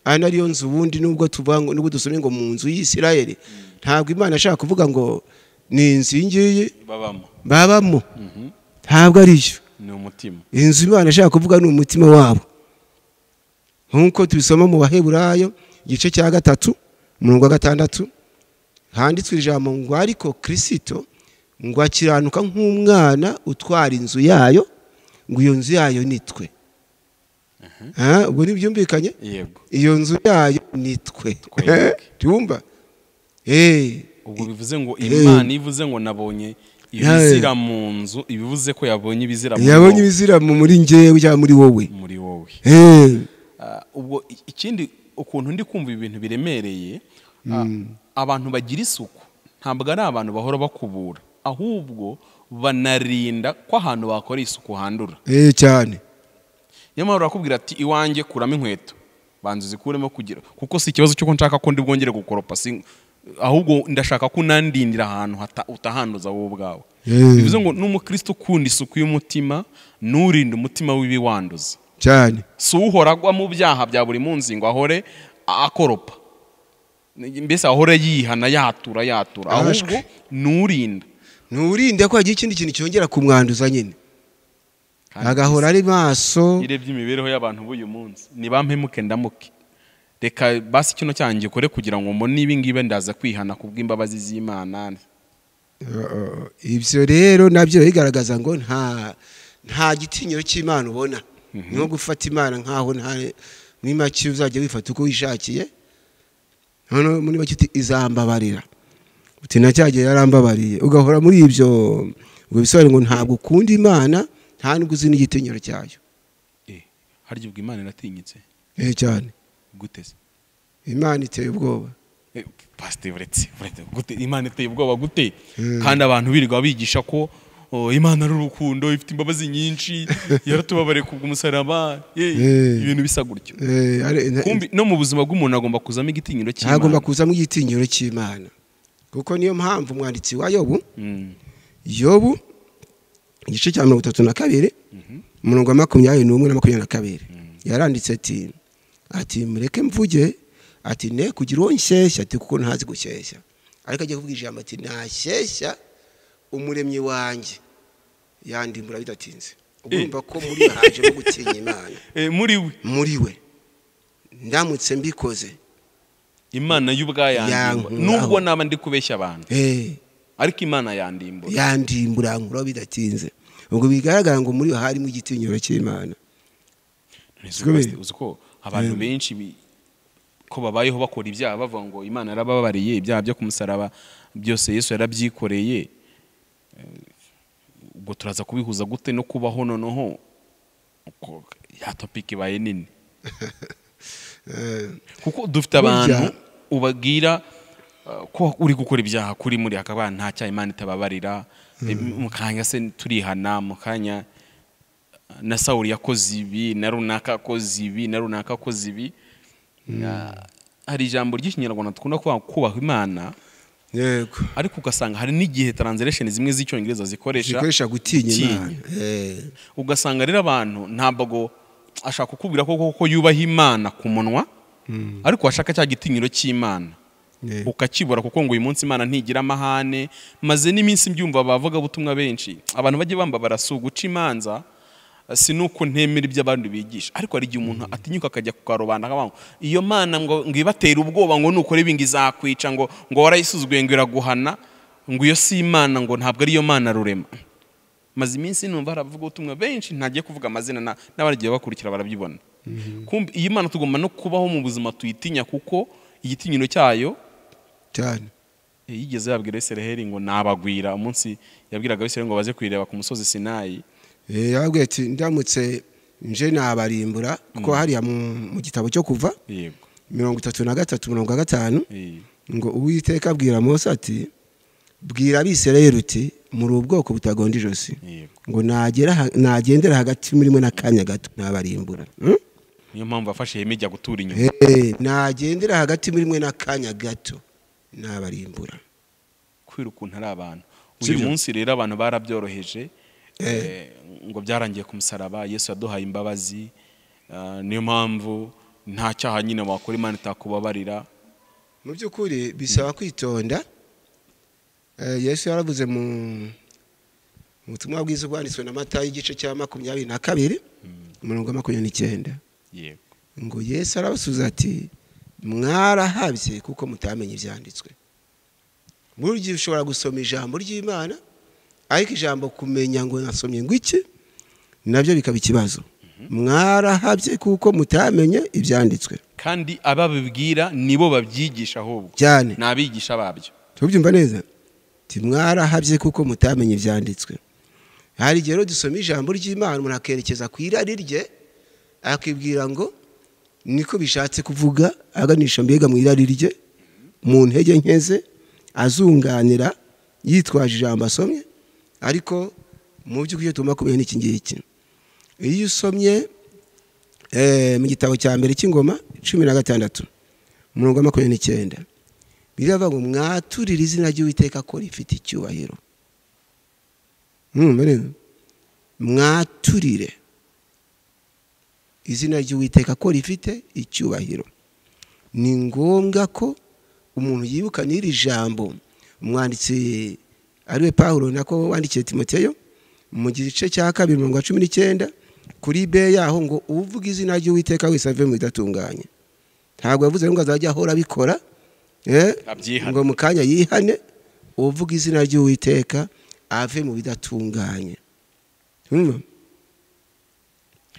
Ana ariyo nzu ubundi nubwo tuvuga ngo nubwo dusomye ngo mu nzu y'Isirayeli, ntabwo Imana ashaka kuvuga ngo ni inzu ngiyi babamo. Ntabwo ariyo. Ni umutima. Inzu Imana ashaka kuvuga ni umutima wabo. Nkuko tubisoma mu Baheburayo igice cya 3 umurongo wa 6, handitswe ijambo ngo ariko Kristo ngo akiranuka nk'umwana utwara inzu yayo, ngo iyo nzu yayo nitwe. Ubwo ntibyumvikanye? Yego. Iyo nzu yayo nitwe. Tumva? Ubwo bivuze ngo Imana ivuze ngo nabonye ibizira mu nzu, ibivuze ko yabonye ibizira mu yabonye ibizira muri njyewe cyangwa muri wowe. Muri wowe. Ubwo ikindi ukuntu ndi kumva ibintu biremereye, abantu bagira isuku ntabwo ari abantu bahora bakubura, ahubwo banarinda ko ahantu bakora isuku handura. Cyane. Nyamara urakubwira ati iwanjye kuramo inkweto, banza uzikuremo kugira, kuko si ikibazo cyo nshaka ko ndi bwongere gukoropa, ahubwo ndashaka ko unandindira ahantu utahanduza wowe ubwawe. Bivuze ngo n'umukristo ukunda isuku y'umutima nurinda umutima wibi wanduza. Cyane. Si uhora agwa mu byaha bya buri munsi ngo ahore akoropa, mbese ahore yihana yatura yatura, ahubwo nurinda. Nurinde ko hagiye ikindi kintu cyongera kumwanduza nyine, agahora ari maso. Irebye imibereho y'abantu b'uyu munsi, nibampemuke ndamuke, reka basi kino cyanjye kore kugira ngo mbone ibi ngibe ndaza kwihana kubw'imbabazi z'Imana. Ibyo rero nabyo bigaragaza ngo nta gitinyiro cy'Imana ubona. Niho gufata Imana nkaho nta muri make uzajya wifata uko wishakiye. Hano muri make uti izambabarira, uti nacyagiye yarambabariye, ugahora muri ibyo. Ubwo bisobanura ngo ntabwo ukunda Imana, nta nubwo uzi n'igitinyiro cyayo. Harya ubwo Imana iratinyitse? Cyane. Gute se? Imana iteye ubwoba. Pastor uretse gute Imana iteye ubwoba gute? Kandi abantu birirwa bigisha ko Imana ari urukundo, ifite imbabazi nyinshi, yaratubabariye kubw'umusaraba, ibintu bisa gutyo. Kumbi no mu buzima bw'umuntu agomba kuzamo igitinyiro cy'Imana. Agomba kuzamo igitinyiro cy'Imana. Kuko niyo mpamvu umwanditsi wa Yobu, Yobu Igice cya 32 umurongo wa 21 na 22 yaranditse ati mureke mvuge, ati ne kugira uwo nshyeshya, ati kuko ntazi gushyeshya. Ariko agiye kuvuga ijambo ati nashyeshya umuremyi wanjye yandimbura bidatinze. Urumva ko muri haje no gutinya Imana. Muri we ndamutse mbikoze Imana y'ubwayandimbura, nubwo naba ndi kubeshya abantu, ariko Imana yandimbura nkura bidatinze. Ubwo bigaragara ngo muri harimo igitinyiro cy'Imana. Uzi ko abantu benshi ko babayeho bakora ibyaha bavuga ngo Imana yarababariye ibyaha byo kumusaraba byose Yesu yarabyikoreye. Ubwo turaza kubihuza gute no kubaho noneho ya topic ibaye nini? Kuko dufite abantu ubabwira ko uri gukora ibyaha kuri muri akaba nta cyaha Imana itababarira, mukanya se turihana, mukanya na Sawuli yakoze ibi, na runaka akoze ibi, na runaka akoze ibi. Hari ijambo ry'Ikinyarwanda dukunda kubaha Imana. Yego. Ariko ugasanga hari n'igihe translation zimwe z'icyongereza zikoresha gutinya Imana. Ugasanga rero abantu ntabwo ashaka kukubwira ko koko yubaha Imana ku munwa, ariko ashaka cya gitinyiro cy'Imana ukakibura, kuko ngo uyu munsi Imana ntigira amahane. Maze n'iminsi mbyumva bavuga butumwa benshi, abantu bajye bambabara si uguca imanza, si nuko ntemera ibyo abandi bigisha, ariko hari igihe umuntu atinyuka akajya ku karubanda akavuga ngo iyo Mana ngo ibatera ubwoba ngo nukora ibi ngo izakwica, ngo warayisuzuguye ngo iraguhana, ngo iyo si Imana, ngo ntabwo ari yo Mana rurema. Maze iminsi numva haravuga ubutumwa benshi, ntagiye kuvuga amazina n'abagiye bakurikira barabyibona. Kumbe iyi Mana tugomba no kubaho mu buzima tuyitinya, kuko igitinyiro cyayo cyane. Yigeze yabwira Isiraheli ngo nabagwira, umunsi yabwiraga Isiraheli ngo baze kwireba ku musozi Sinayi. Yababwiye ati ndamutse nje nabarimbura, kuko hariya mu gitabo cyo Kuva 33 5 ngo Uwiteka abwira Mose ati bwira Abisirayeli uti muri ubwoko butagonda ijosi, ngo nagendera hagati muri mwe n'akanya gato nabarimbura. Niyo mpamvu afashe ihema ijya gutura inyuma. Nagendera hagati muri mwe n'akanya gato nabarimbura. Kwira ukuntu ari abantu uyu munsi rero abantu barabyoroheje, ngo byarangiye ku musaraba, Yesu yaduhaye imbabazi, niyo mpamvu nta cyaha nyine wakora Imana itakubabarira. Mu by'ukuri bisaba kwitonda. Yesu yaravuze mu butumwa bwiza bwanditswe na Matayo igice cya 22 umurongo wa 29. Yego. Ngo Yesu arabasubiza ati mwarahabye kuko mutamenye ibyanditswe. Burya ushobora gusoma ijambo ry'Imana, ariko ijambo kumenya ngo nasomye ngo iki nabyo bikaba ikibazo. Mwarahabye kuko mutamenye ibyanditswe. Kandi ababibwira nibo babyigisha ahubwo cyane nabigisha babyo. Tubyumva neza? Mwarahabye kuko mutamenye ibyanditswe. Hari igihe rero dusoma ijambo ry'Imana umuntu akerekeza ku irari rye, akibwira ngo niko bishatse kuvuga, aganisha mbega mu irari rye, mu ntege nkeze, azunganira yitwaje ijambo asomye. Ariko mu by'ukuri tugomba kumenya n'iki ngiki. Iyo usomye mu gitabo cya mbere cy'Ingoma 16 umurongo wa 29, biravuga ngo mwaturire izina ry'Uwiteka ko rifite icyubahiro. Mwaturire izina ry'Uwiteka ko rifite icyubahiro. Ni ngombwa ko umuntu yibuka n'iri jambo. Umwanditsi ariwe Paulo nako wandikiye Timoteyo mu gice cya 2 umurongo wa 19 kuri be yaho ngo uvuga izina ry'Uwiteka wese ave mu bidatunganye. Ntabwo yavuze ngo azajya ahora abikora, ngo mu kanya yihane. Uvuga izina ry'Uwiteka ave mu bidatunganye.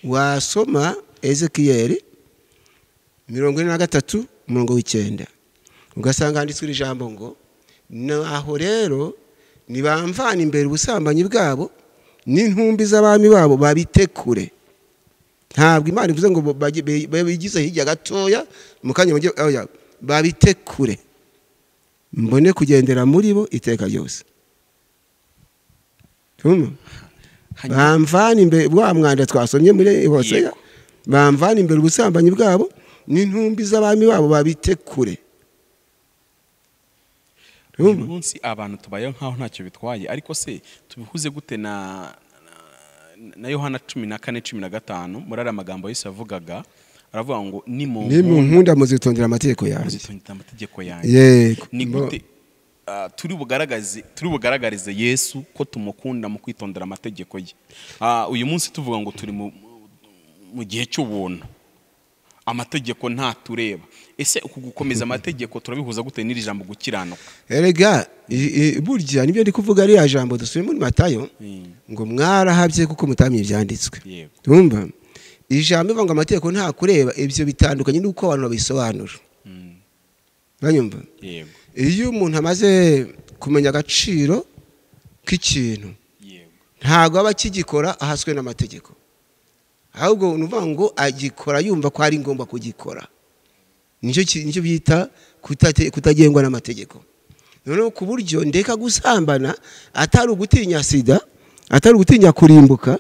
Wasoma Ezekiel 43 umurongo w'9 ugasanga handitswe ijambo ngo naho rero nibamvana imbere ubusambanyi bwabo n'intumbi z'abami babo babitekure. Ntabwo Imana ivuze ngo bigize hirya gatoya mu kanya babitekure, mbone kugendera muri bo iteka ryose. Bamvana imbere wa mwanda twasomye muri Hoseya, bamvana imbere ubusambanyi bwabo n'intumbi z'abami babo babitekure. Uyu munsi abantu tubayeho nkaho ntacyo bitwaye, ariko se tubihuze gute na na Yohana 14:15 muri ariya magambo Yesu yavugaga, aravuga ngo nimunkunda muzitondera amategeko yanjye. Muzitondera amategeko yanjye. Yego. Ni gute turi bugaragarize Yesu ko tumukunda mu kwitondera amategeko ye? Uyu munsi tuvuga ngo turi mu gihe cy'ubuntu, amategeko ntatureba. Ese uku gukomeza amategeko turabihuza gute n'iri jambo gukiranuka? Erega burya nibyo ndi kuvuga, ari ya jambo dusubiye muri Matayo ngo mwarahabye kuko mutamenye ibyanditswe. Urumva ijambo ivuga ngo amategeko ntakureba, ibyo bitandukanye n'uko abantu babisobanura. Uranyumva? Yego. Iyo umuntu amaze kumenya agaciro k'ikintu, ntabwo aba akigikora ahaswe n'amategeko, ahubwo ni ukuvuga ngo agikora yumva ko ari ngombwa kugikora. Nicyo bita kutagengwa n'amategeko. Noneho ku buryo ndeka gusambana atari ugutinya sida, atari ugutinya kurimbuka,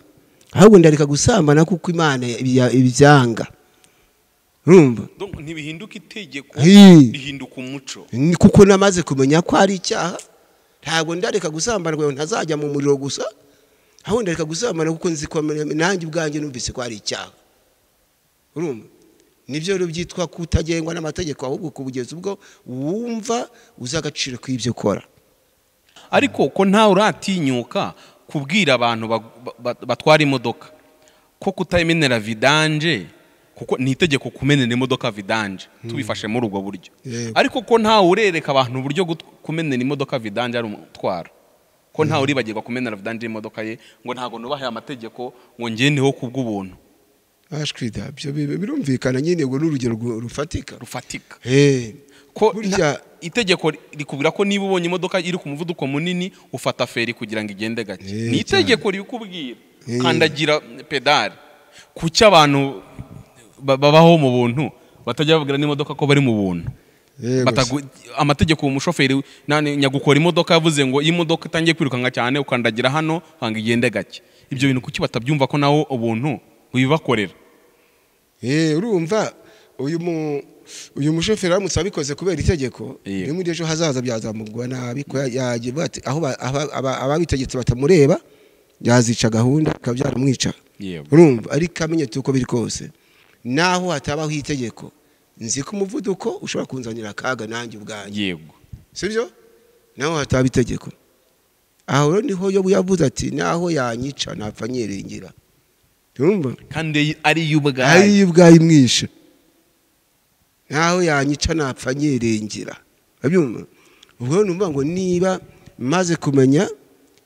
ahubwo ndareka gusambana kuko Imana ibyanga. Urumva? Donc ntibihinduka itegeko, bihinduka umuco. Kuko namaze kumenya ko ari icyaha, ntabwo ndareka gusambana ngo ntazajya mu muriro gusa, ahubwo ndareka gusambana kuko nzi ko nanjye ubwanjye numvise ko ari icyaha. Urumva? Nibyo rero byitwa kutagengwa n'amategeko, ahubwo kugeza ubwo wumva uzi agaciro k'ibyo ukora. Ariko ko ntawe uratinyuka kubwira abantu batwara imodoka ko kutayimenera vidanje, kuko ni itegeko kumenera imodoka vidanje, tubifashe muri ubwo buryo. Ariko ko ntawe urereka abantu uburyo kumenera imodoka vidanje ari umutwaro, ko ntawe uribagirwa kumenera vidanje imodoka ye ngo ntago nubahe amategeko ngo ngendeho kubw'ubuntu. Ashwida byo birumvikana nyine, ngo n'urugero rufatika. Ko burya itegeko rikubwira ko niba ubonye imodoka iri ku muvuduko munini ufata feri kugira ngo igende gake. Ni itegeko rikubwira kandagira pedali. Kuki abantu babaho mu buntu batajya babwira n'imodoka ko bari mu buntu? Amategeko umushoferi nyagukora imodoka yavuze ngo iyi modoka itangiye kwirukanka cyane ukandagira hano hanga igende gake. Ibyo bintu kuki batabyumva ko nawo ubuntu wibakorera? Urumva uyu mushoferi aramutse abikoze kubera itegeko, ni muri ejo hazaza byazamugwa nabi, ko yagiye aho ababitegetse batamureba yazica gahunda bikaba byaramwica. Urumva? Ariko amenye uko biri kose, naho hatabaho itegeko, nzi ko umuvuduko ushobora kunzanira akaga nanjye ubwanjye. Yego. Sibyo? Naho hataba itegeko, aho niho Yobu yavuze ati naho yanyica napfa nyiringira. Urumva? Kandi ari yubwaye, ari yubwaye imwisha. Naho yanyica napfa nyiringira. Abyumva? Ubwo numva ngo niba maze kumenya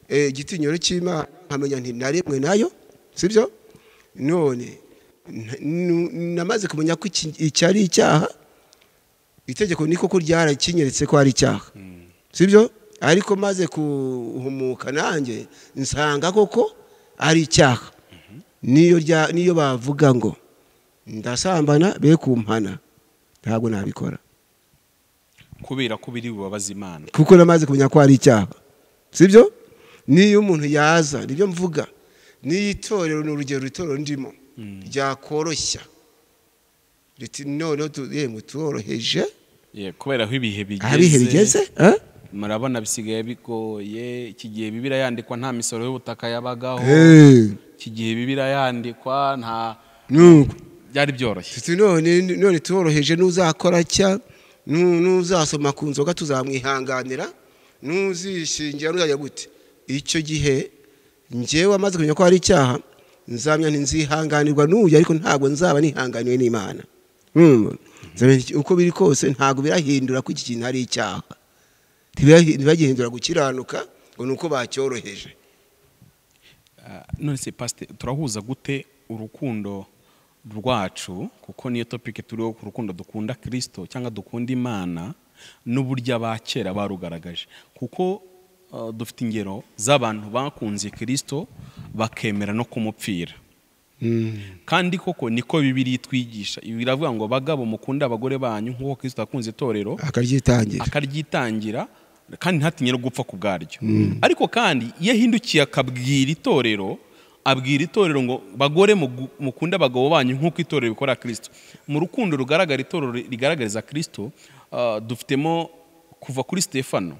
igitinyoro cy'Imana, nkamenya nti naremwe nayo, sibyo? None namaze kumenya ko iki ari icyaha, itegeko niko ko ryarakinyeretse ko ari icyaha, sibyo? Ariko maze kuhumuka nanjye nsanga koko ari icyaha. Niyo bavuga ngo ndasambana be kumpana, ntabwo nabikora kubera ko biri bubabaza Imana, kuko namaze kumenya ko ari icyaha, sibyo? Niyo umuntu yaza, nibyo mvuga, niyo itorero ni urugero itorero ndimo ryakoroshya riti none yemwe turoroheje, kubera aho ibihe bigeze. Murabona bisigaye bigoye. Iki gihe Bibiliya yandikwa nta misoro y'ubutaka yabagaho, iki gihe Bibiliya yandikwa nta byari byoroshye. None turoroheje, n'uzakora cya n'uzasoma ku nzoga tuzamwihanganira, n'uzishingira n'uzajya gute. Icyo gihe njyewe amaze kumenya ko ari icyaha, nzamya ntizihanganirwa n'uyu, ariko ntabwo nzaba nihanganiwe n'Imana. Uko biri kose ntabwo birahindura ko iki kintu ari icyaha, ntibagihindura gukiranuka ngo nuko bacyoroheje. None se pastor, turahuza gute urukundo rwacu, kuko niyo topic turiho, ku rukundo dukunda Kristo cyangwa dukunda Imana n'uburyo abakera barugaragaje? Kuko dufite ingero z'abantu bakunze Kristo bakemera no kumupfira. Kandi koko niko Bibiliya itwigisha. Biravuga ngo bagabo mukunda abagore banyu nk'uko Kristo akunze itorero akaryitangira kandi ntatinye no gupfa ku bwaryo. Ariko kandi iyo ahindukiye akabwira itorero, abwira itorero ngo bagore mukunda abagabo banyu nk'uko itorero bikora Kristo. Mu rukundo rugaragara itorero rigaragariza Kristo, dufitemo kuva kuri Stefano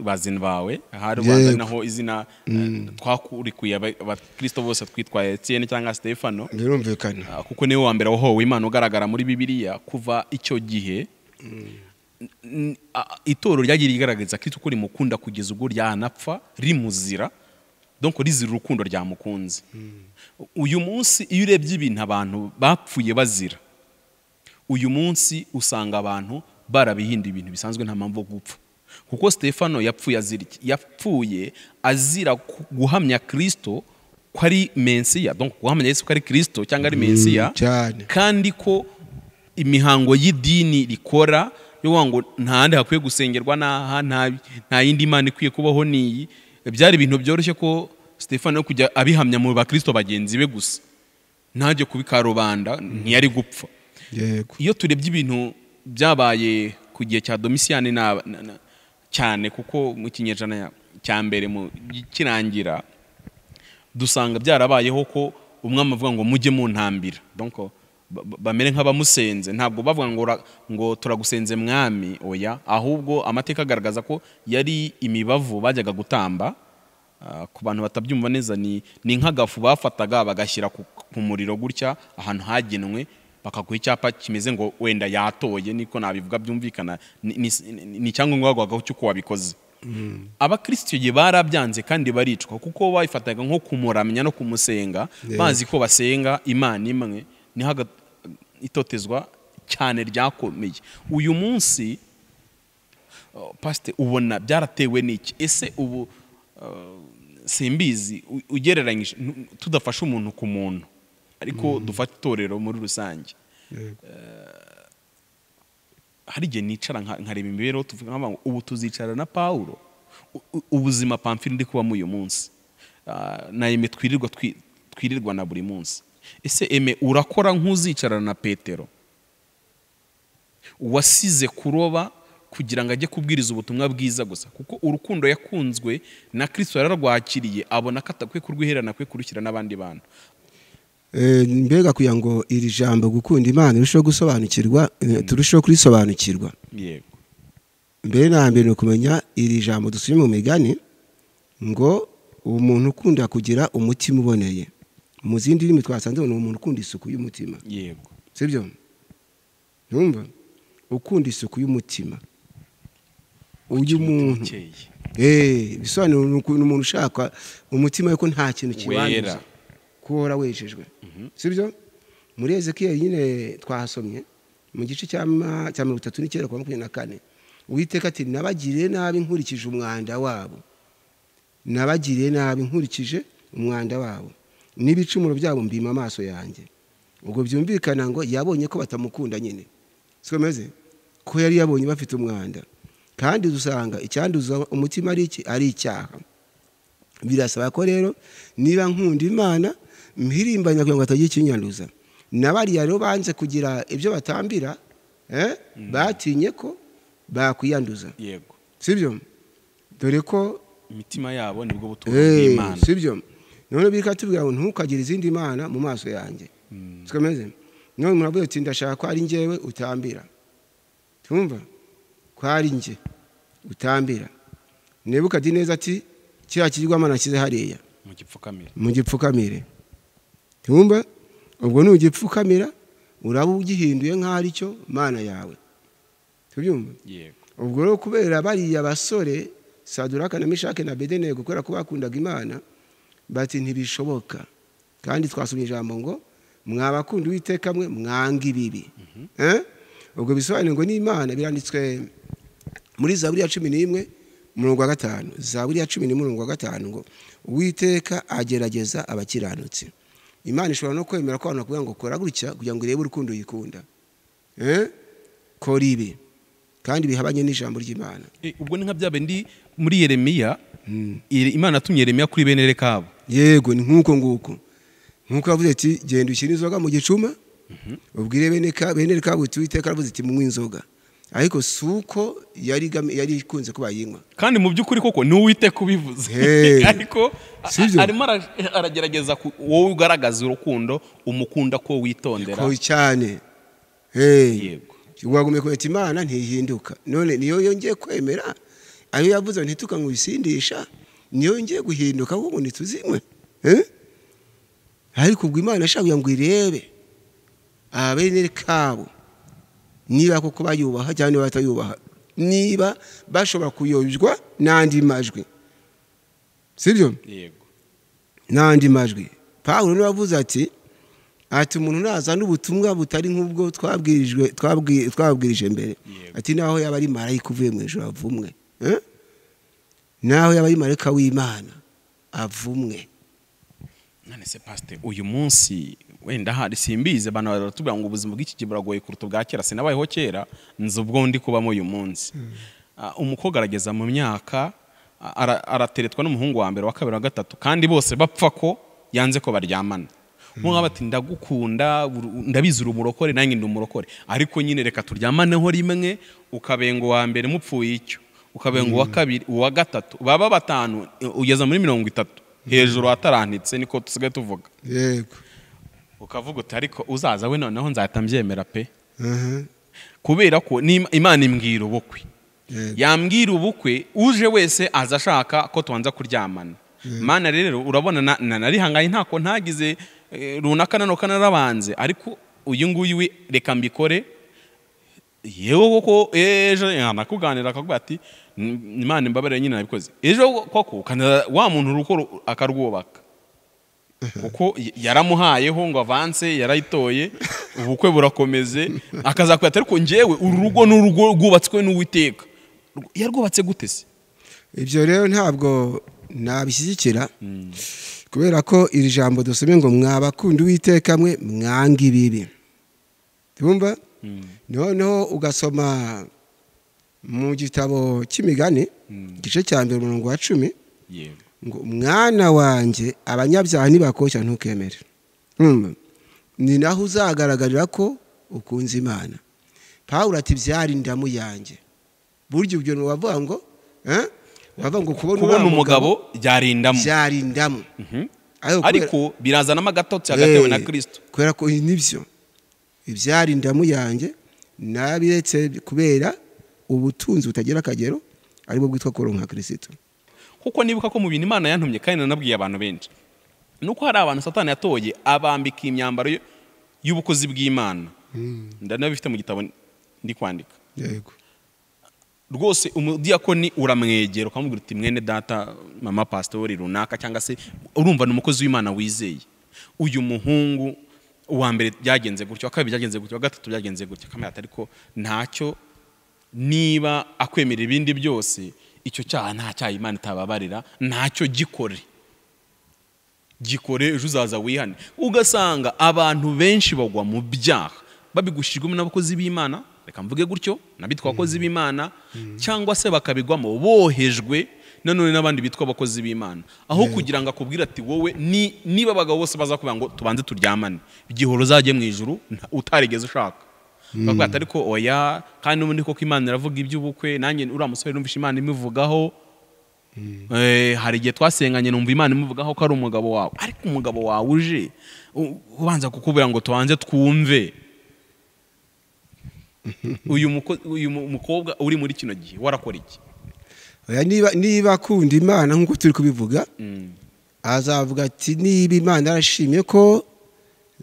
Bazina bawe hari ubanza naho izina twakurikuye abakristo bose twitwaye Etienne cyangwa Stefano, birumvikana, kuko niwe wa mbere wahowe Imana ugaragara muri Bibiliya. Kuva icyo gihe itorero ryagiye rigaragaza Kristo ko rimukunda kugeza ubwo ryanapfa rimuzira, donc rizira urukundo ryamukunze. Uyu munsi iyo urebye ibintu abantu bapfuye bazira, uyu munsi usanga abantu barabihinda ibintu bisanzwe, nta mpamvu yo gupfa. Kuko Stefano yapfuye azira iki? Yapfuye azira guhamya Kristo ko ari Mesiya, donc guhamya Yesu ko ari Kristo cyangwa ari Mesiya, kandi ko imihango y'idini rikora yo ngo nta handi hakwiye gusengerwa n'aha, nta yindi Imana ikwiye kubaho n'iyi. Byari ibintu byoroshye ko Stefano kujya abihamya mu bakristo bagenzi be gusa, ntajye kubikarubanda, ntiyari gupfa. Yego. Iyo turebye ibintu byabaye ku gihe cya Domitiyani cyane, kuko mu kinyejana cya mbere mu kirangira dusanga byarabayeho ko umwami avuga ngo mujye mu ntambira, donc bamere nk'abamusenze. Ntabwo bavuga ngo turagusenze mwami, oya, ahubwo amateka agaragaza ko yari imibavu bajyaga gutamba. Ku bantu batabyumva neza, ni nk'agafu bafataga bagashyira ku muriro gutya ahantu hagenwe, bakaguha icyapa kimeze ngo wenda yatoye, niko nabivuga byumvikana, ni icyangombwa baguhagaho cy'uko wabikoze. Abakristo icyo gihe barabyanze kandi baricwa, kuko bayifataga nko kumuramya no kumusenga, bazi ko basenga Imana imwe. Niho itotezwa cyane ryakomeye. Uyu munsi pastor, ubona byaratewe n'iki? Ese ubu simbizi, ugereranyije tudafasha umuntu ku muntu, ariko dufata itorero muri rusange, hari igihe nicara nkareba imibereho, tuvuga ngo ubu tuzicara na Paulo, ubuzima Pamphile ndi kubamo uyu munsi na Aime twirirwa na buri munsi. Ese Aime urakora nk'uzicarana na Petero wasize kuroba kugira ngo ajye kubwiriza ubutumwa bwiza gusa, kuko urukundo yakunzwe na Kristo yararwakiriye, abona ko atakwiye kurwiherana, akwiye kurushyira n'abandi bantu. Mbega kugira ngo iri jambo gukunda Imana irusheho gusobanukirwa, turusheho kurisobanukirwa. Yego. Mbere na mbere kumenya iri jambo dusubye mu migani ngo umuntu ukunda kugira umutima uboneye. Mu zindi ndimi twasanze ni umuntu ukunda isuku y'umutima. Yego. Sibyo? Numva ukunda isuku y'umutima. Uyu muntu bisobanura umuntu ushaka umutima yuko nta kintu kiwanduza, kuhora wejejwe. Sibyo? Muri Ezekiel nyine twahasomye mu gice cya 39 kwa 24, Uwiteka ati nabagiriye nabi nkurikije umwanda wabo, nabagiriye nabi nkurikije umwanda wabo, n'ibicumuro byabo mbima amaso yanjye. Ubwo byumvikana ngo yabonye ko batamukunda nyine, siko meze ko yari yabonye bafite umwanda. Kandi dusanga icyanduza umutima ari iki? Ari icyaha. Birasaba ko rero niba nkunda Imana mpirimbanya kugira ngo atagira ikinyanduza. Nabariya rero banze kugira ibyo batambira, batinye ko bakwiyanduza. Yego. Sibyo? Dore ko imitima yabo nibwo buturo bw'Imana. Sibyo? None bikatubwira ngo ntukagire izindi mana mu maso yanjye. Siko meze? None muravuga ati ndashaka ko ari njyewe utambira. Tumva? Ko ari nje utambira. Nebukadineza ati kiriya kigirwamana nashyize hariya mu gipfukamire, mu gipfukamire. Tumva? Ubwo nugipfukamira uraba ugihinduye nk'aho ari cyo mana yawe. Tubyumva? Yego. Ubwo rero kubera bariya basore Saduraka na Meshaki na Abedenego kubera ko bakundaga Imana, bati ntibishoboka. Kandi twasomye ijambo ngo mwabakunda Uwiteka mwe mwanga ibibi. Ubwo bisobanuye ngo n'Imana biranditswe muri Zaburi ya 11 umurongo wa 5, Zaburi ya 11 umurongo wa 5 ngo Uwiteka agerageza abakiranutsi. Imana ishobora no kwemera ko abantu bakubwira ngo kora gutya kugira ngo irebe urukundo yikunda. Kora ibi kandi bihabanye n'ijambo ry'Imana. Ubwo ni nka bya bindi muri Yeremiya, Imana atumye Yeremiya kuri bene Rekabu. Yego, ni nkuko nguko. Nkuko yavuze ati genda ushyire inzoga mu gicuma, ubwire bene Rekabu uti Uwiteka aravuze ati munywe inzoga. Ariko suko yari ikunze kuba yinywa. Kandi mu by'ukuri koko ni Uwiteka ubivuze. Ariko arimo aragerageza wowe ugaragaza urukundo umukunda ko witondera. Ko cyane. Yego. Wagumye kweta Imana ntihinduka. None niyo yongeye kwemera Ayo yavuze ntitukanywe ibisindisha, niyo ngiye guhinduka kuko ntituzinywe. Ariko ubwo Imana ashaka ngo irebe abene kabo niba koko bayubaha cyangwa niba batayubaha, niba bashobora kuyobywa n'andi majwi, sibyo? Yego, n'andi majwi. Pawulo niwe wavuze ati umuntu nazana ubutumwa butari nk'ubwo twabwirijwe twabwirije mbere, ati naho yaba ari marayika uvuye mu ijuru avumwe, naho yaba ari marayika w'Imana avumwe. None se pastor, uyu munsi wenda hari simbize bana baratubwira ngo ubuzima bw'iki gihe buragoye kuruta ubwa kera, sinabayeho kera nzi ubwo ndi kubamo uyu munsi. Umukobwa arageza mu myaka arateretwa n'umuhungu wa mbere, wa kabiri, wa gatatu, kandi bose bapfa ko yanze ko baryamana. Umwe ati ndagukunda, ndabizi uri umurokore nanjye ndi umurokore, ariko nyine reka turyamaneho rimwe, ukabenga uwa mbere mupfuye icyo, ukabenga uwa kabiri, uwa gatatu, baba batanu, ugeza muri 30 hejuru atarantitse, niko tusigaye tuvuga. Yego, ukavuga uti ariko uzaza we noneho nzahita mbyemera pe, kubera ko Imana imbwira ubukwe, yambwira ubukwe, uje wese aza ashaka ko tubanza kuryamana. Mana rero urabona narihangaye ntako ntagize runaka nanoka narabanze, ariko uyu nguyu we reka mbikore. Yewe koko ejo yanakuganira akavuga ati Imana imbabarire nyine nabikoze ejo koko, wa muntu uruko akarwubaka kuko yaramuhayeho ngo avance, yarayitoye, ubukwe burakomeze, akazakwata ariko njyewe uru rugo n'urugo rwubatswe n'Uwiteka. Yarwubatse gute se? Ibyo rero ntabwo nabishyigikira, kubera ko iri jambo dusome ngo mwabakunda Uwiteka mwe mwanga ibibi, tumva? Noneho ugasoma mu gitabo cy'Imigani igice cya mbere umurongo wa 10, ngo mwana wanjye abanyabyaha nibakoshya ntukemere, ni naho uzagaragarira ko ukunze Imana. Pawulo ati byari indamu yanjye. Burya ibyo wavuga ngo wavuga ngo kubona umugabo byari indamu, byari indamu, ariko birazanamo agatotsi agatewe na Kristo, kubera ko nibyo ibyari indamu yanjye nabiretse kubera ubutunzi butagira akagero aribwo bwitwa kuronka Kristo. Kuko nibuka ko mu bintu Imana yantumye kandi nanabwiye abantu benshi, nuko hari abantu Satani yatoye abambika imyambaro y'ubukozi bw'Imana. Ndanabifite mu gitabo ndi kwandika. Yego, rwose umudiyakoni uramwegera ukamubwira uti mwene data, mama pastori runaka, cyangwa se urumva ni umukozi w'Imana wizeye, uyu muhungu uwa mbere byagenze gutyo, wa kabiri byagenze gutyo, wa gatatu byagenze gutyo, kamera ariko ntacyo, niba akwemera ibindi byose icyo cyaha nta cyaha Imana itababarira, ntacyo gikore gikore, ejo uzaza wihane. Ugasanga abantu benshi bagwa mu byaha babigushijwemo n'abakozi b'Imana, reka mvuge gutyo, nabitwa abakozi b'Imana, cyangwa se bakabigwamo bohejwe nanone n'abandi bitwa abakozi b'Imana, aho kugira ngo akubwire ati wowe niba abagabo bose bazakubwira ngo tubanze turyamane, igihoro uzajye mu ijuru utarigeze ushaka, bakavuga ati ariko oya, kandi n'ubundi koko Imana iravuga iby'ubukwe, nanjye uriya musore numvishe Imana imivugaho, hari igihe twasenganye numva Imana imuvugaho ko ari umugabo wawe, ariko umugabo wawe uje ubanza kukubwira ngo tubanze twumve. Uyu mukobwa uri muri kino gihe warakora iki? Oya, niba akunda Imana nk'uko turi kubivuga, azavuga ati niba Imana yarashimye ko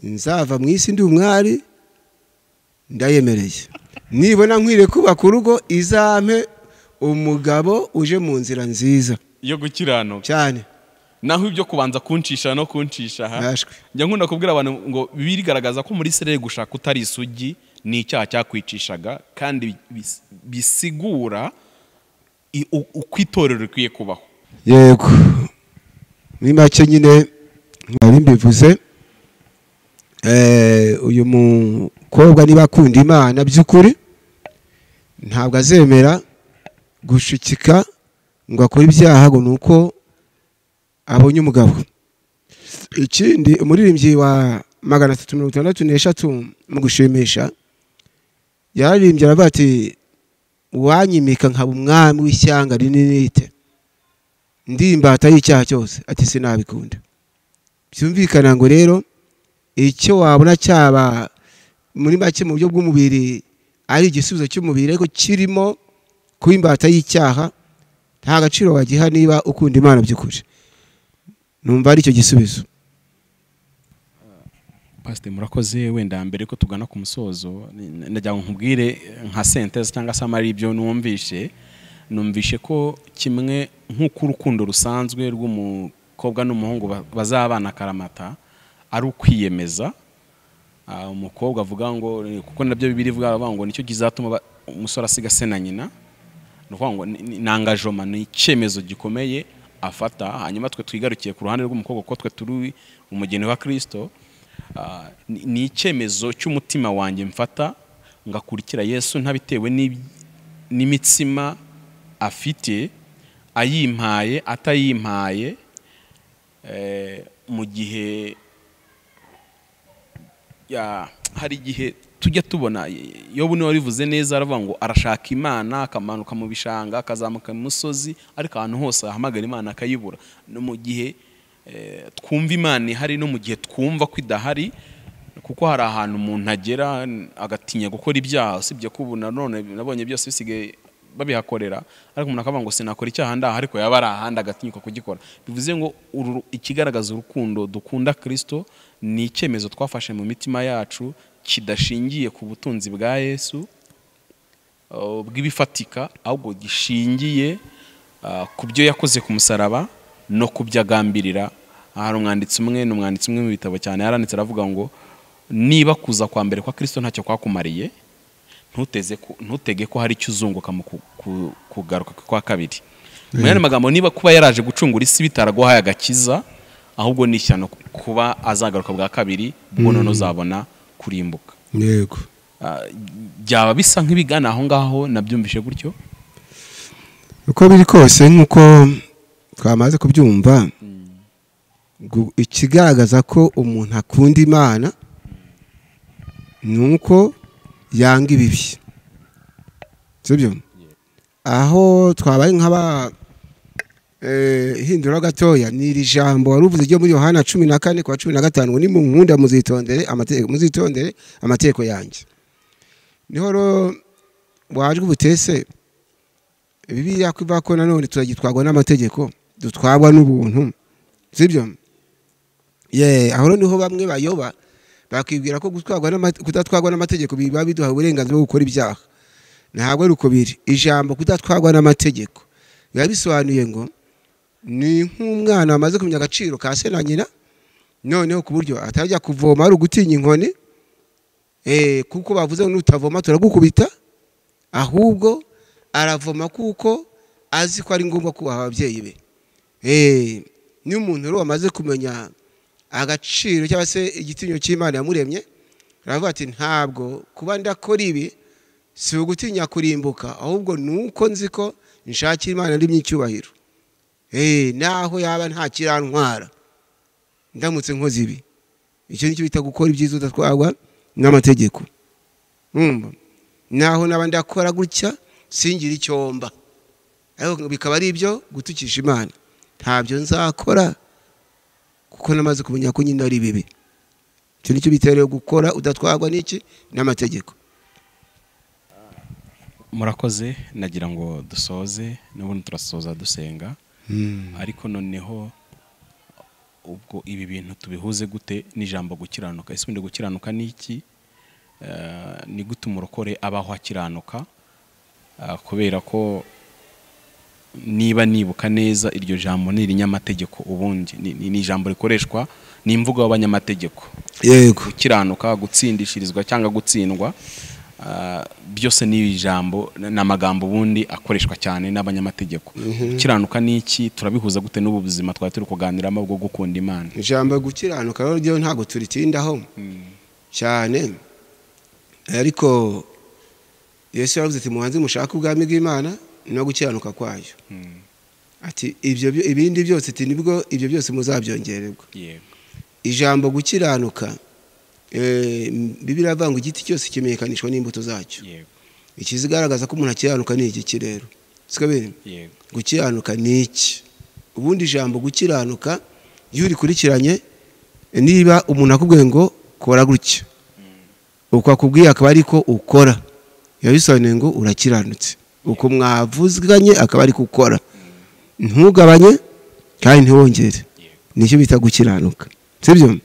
nzava mu isi ndi umwari, ndayemereye, nibona nkwiriye kubaka urugo izampe umugabo uje mu nzira nziza yo gukiranuka cyane, naho ibyo kubanza kuncisha no kuncisha ha. Njya nkunda kubwira abantu ngo birigaragaza ko muri Israel gushaka utari isugi ni icyaha cyakwicishaga, kandi bisigura uko itorero rikwiye kubaho. Yego, muri make nyine nkaba mbivuze, uyu mukobwa niba akunda Imana by'ukuri ntabwo azemera gushikika ngo akore ibyaha ngo nuko abonye umugabo. Ikindi umuririmbyi wa 363 mu gushimisha yararimbye aravuga ati uwanyimika nkaba umwami w'ishyanga rinini ite ndi imbata y'icyaha cyose, ati sinabikunda. Byumvikana ngo rero icyo wabona cyaba muri make mu buryo bw'umubiri ari igisubizo cy'umubiri, ariko kirimo kuba imbata y'icyaha, Nta gaciro wagiha niba ukunda Imana by'ukuri. Numva ari icyo gisubizo. Pastor, murakoze. Wenda mbere ko tugana ku musozo, ndagira ngo nkubwire nka sentence cyangwa se amari ibyo numvishe. Numvishe ko kimwe nk'uko urukundo rusanzwe rw'umukobwa n'umuhungu bazabana karamata ari ukwiyemeza. Umukobwa avuga ngo, kuko nabyo Bibiliya ivuga ngo nicyo kizatuma umusore asiga se na nyina, ni ukuvuga ngo ni engagement, ni icyemezo gikomeye afata. Hanyuma twe twigarukiye ku ruhande rw'umukobwa, kuko twe turi umugeni wa Kristo. Ni icyemezo cy'umutima wanjye mfata ngakurikira Yesu ntabitewe n'imitsima afite, ayimpaye atayimpaye. Mu gihe hari igihe tujya tubona Yobu niwe warivuze neza, aravuga ngo arashaka Imana akamanuka mu bishanga akazamuka mu musozi, ariko ahantu hose ahamagara Imana akayibura. No mu gihe twumva Imana ihari, no mu gihe twumva ko idahari, kuko hari ahantu umuntu agera agatinya gukora ibyaha, usibye ko ubu nanone nabonye byose bisigaye babihakorera, ariko umuntu akavuga ngo sinakora icyaha ndaha, ariko yaba ari ahandi agatinyuka kugikora. Bivuze ngo ikigaragaza urukundo dukunda Kristo ni icyemezo twafashe mu mitima yacu kidashingiye ku butunzi bwa Yesu bw'ibifatika, ahubwo gishingiye ku byo yakoze ku musaraba no kubyagambirira. Hari umwanditsi umwe, ni umwanditsi umwe mu bitabo cyane, yaranditse aravuga ngo niba kuza kwa mbere kwa Kristo ntacyo kwakumariye, ntutege ko hari icyo uzunguka mu kugaruka kwa kabiri. Mu yandi magambo, niba kuba yaraje gucungura isi bitaraguhaye agakiza, ahubwo ni ishyano kuba azagaruka bwa kabiri, ubwo none uzabona kurimbuka. Yego. Byaba bisa nk'ibigana aho ngaho, nabyumvishe gutyo. Uko biri kose nk'uko twamaze kubyumva, ikigaragaza ko umuntu akunda Imana nuko yanga ibibi. Sibyo? Aho twabaye nk'aba hindura gatoya, ni iri jambo waruvuze ryo muri Yohana 14:15 ngo nimunkunda muzitondere amategeko, muzitondere amategeko yanjye. Niho ro wajwe ubutese Bibiliya kuva ko nanone turagitwagwa n'amategeko, dutwagwa n'ubuntu. Sibyo? Aho niho bamwe bayoba bakibwira ko gutwagwa kudatwagwa n'amategeko biba biduha uburenganzira bwo gukora ibyaha. Ntabwo ari uko biri. Ijambo kudatwagwa n'amategeko biba bisobanuye ngo ni nk'umwana wamaze kumenya agaciro ka se na nyina, noneho ku buryo atajya kuvoma ari ugutinya inkoni, kuko bavuze ngo nutavoma turagukubita, ahubwo aravoma kuko azi ko ari ngombwa kubaha ababyeyi be. Ni umuntu rero wamaze kumenya agaciro cyangwa se igitinyo cy'Imana yamuremye, aravuga ati ntabwo kuba ndakora ibi si ugutinya kurimbuka, ahubwo nuko nzi ko nshakira Imana ndimye icyubahiro. Naho yaba nta kirantwara ndamutse nkoze ibi. Icyo nicyo bita gukora ibyiza udatwagwa n'amategeko. Naho naba ndakora gutya singira icyomba, ariko bikaba ari ibyo gutukisha Imana, ntabyo nzakora kuko namaze kumenya ko nyine ari bibi. Icyo nicyo bita rero gukora udatwagwa n'iki? N'amategeko. Murakoze. Nagira ngo dusoze, n'ubundi turasoza dusenga. Ariko noneho ubwo ibi bintu tubihuze gute n'ijambo gukiranuka? Ese ubundi gukiranuka ni iki? Ni gute umurokore abaho akiranuka? Kubera ko niba nibuka neza iryo jambo ni irinyamategeko, ubundi ni ijambo rikoreshwa ni imvugo y'abanyamategeko. Yego. Gukiranuka, gutsindishirizwa cyangwa gutsindwa, byose ni ijambo n'amagambo ubundi akoreshwa cyane n'abanyamategeko. Gukiranuka ni iki? Turabihuza gute n'ubu buzima twari turi kuganiramo bwo gukunda Imana? Ijambo gukiranuka rero ryo ntago turitindaho cyane, ariko Yesu yaravuze ati muhanze mushaka ubwami bw'Imana no gukiranuka kwayo. Ati ibyo ibindi byose ati nibwo ibyo byose muzabyongererwa. Yego. Ijambo gukiranuka, Bibiliya ivuga ngo igiti cyose kimenyekanishwa n'imbuto zacyo. Yego. Ikizigaragaza ko umuntu akiranuka ni iki rero? Siko biri? Yego. Gukiranuka ni iki? Ubundi ijambo gukiranuka iyo urikurikiranye, niba umuntu akubwiye ngo kora gutya, uko akubwiye akaba ariko ukora, biba bisobanuye ngo urakiranutse. Uko mwavuzganye akaba ariko ukora. Ntugabanye kandi ntiwongere. Nicyo bita gukiranuka. Sibyo?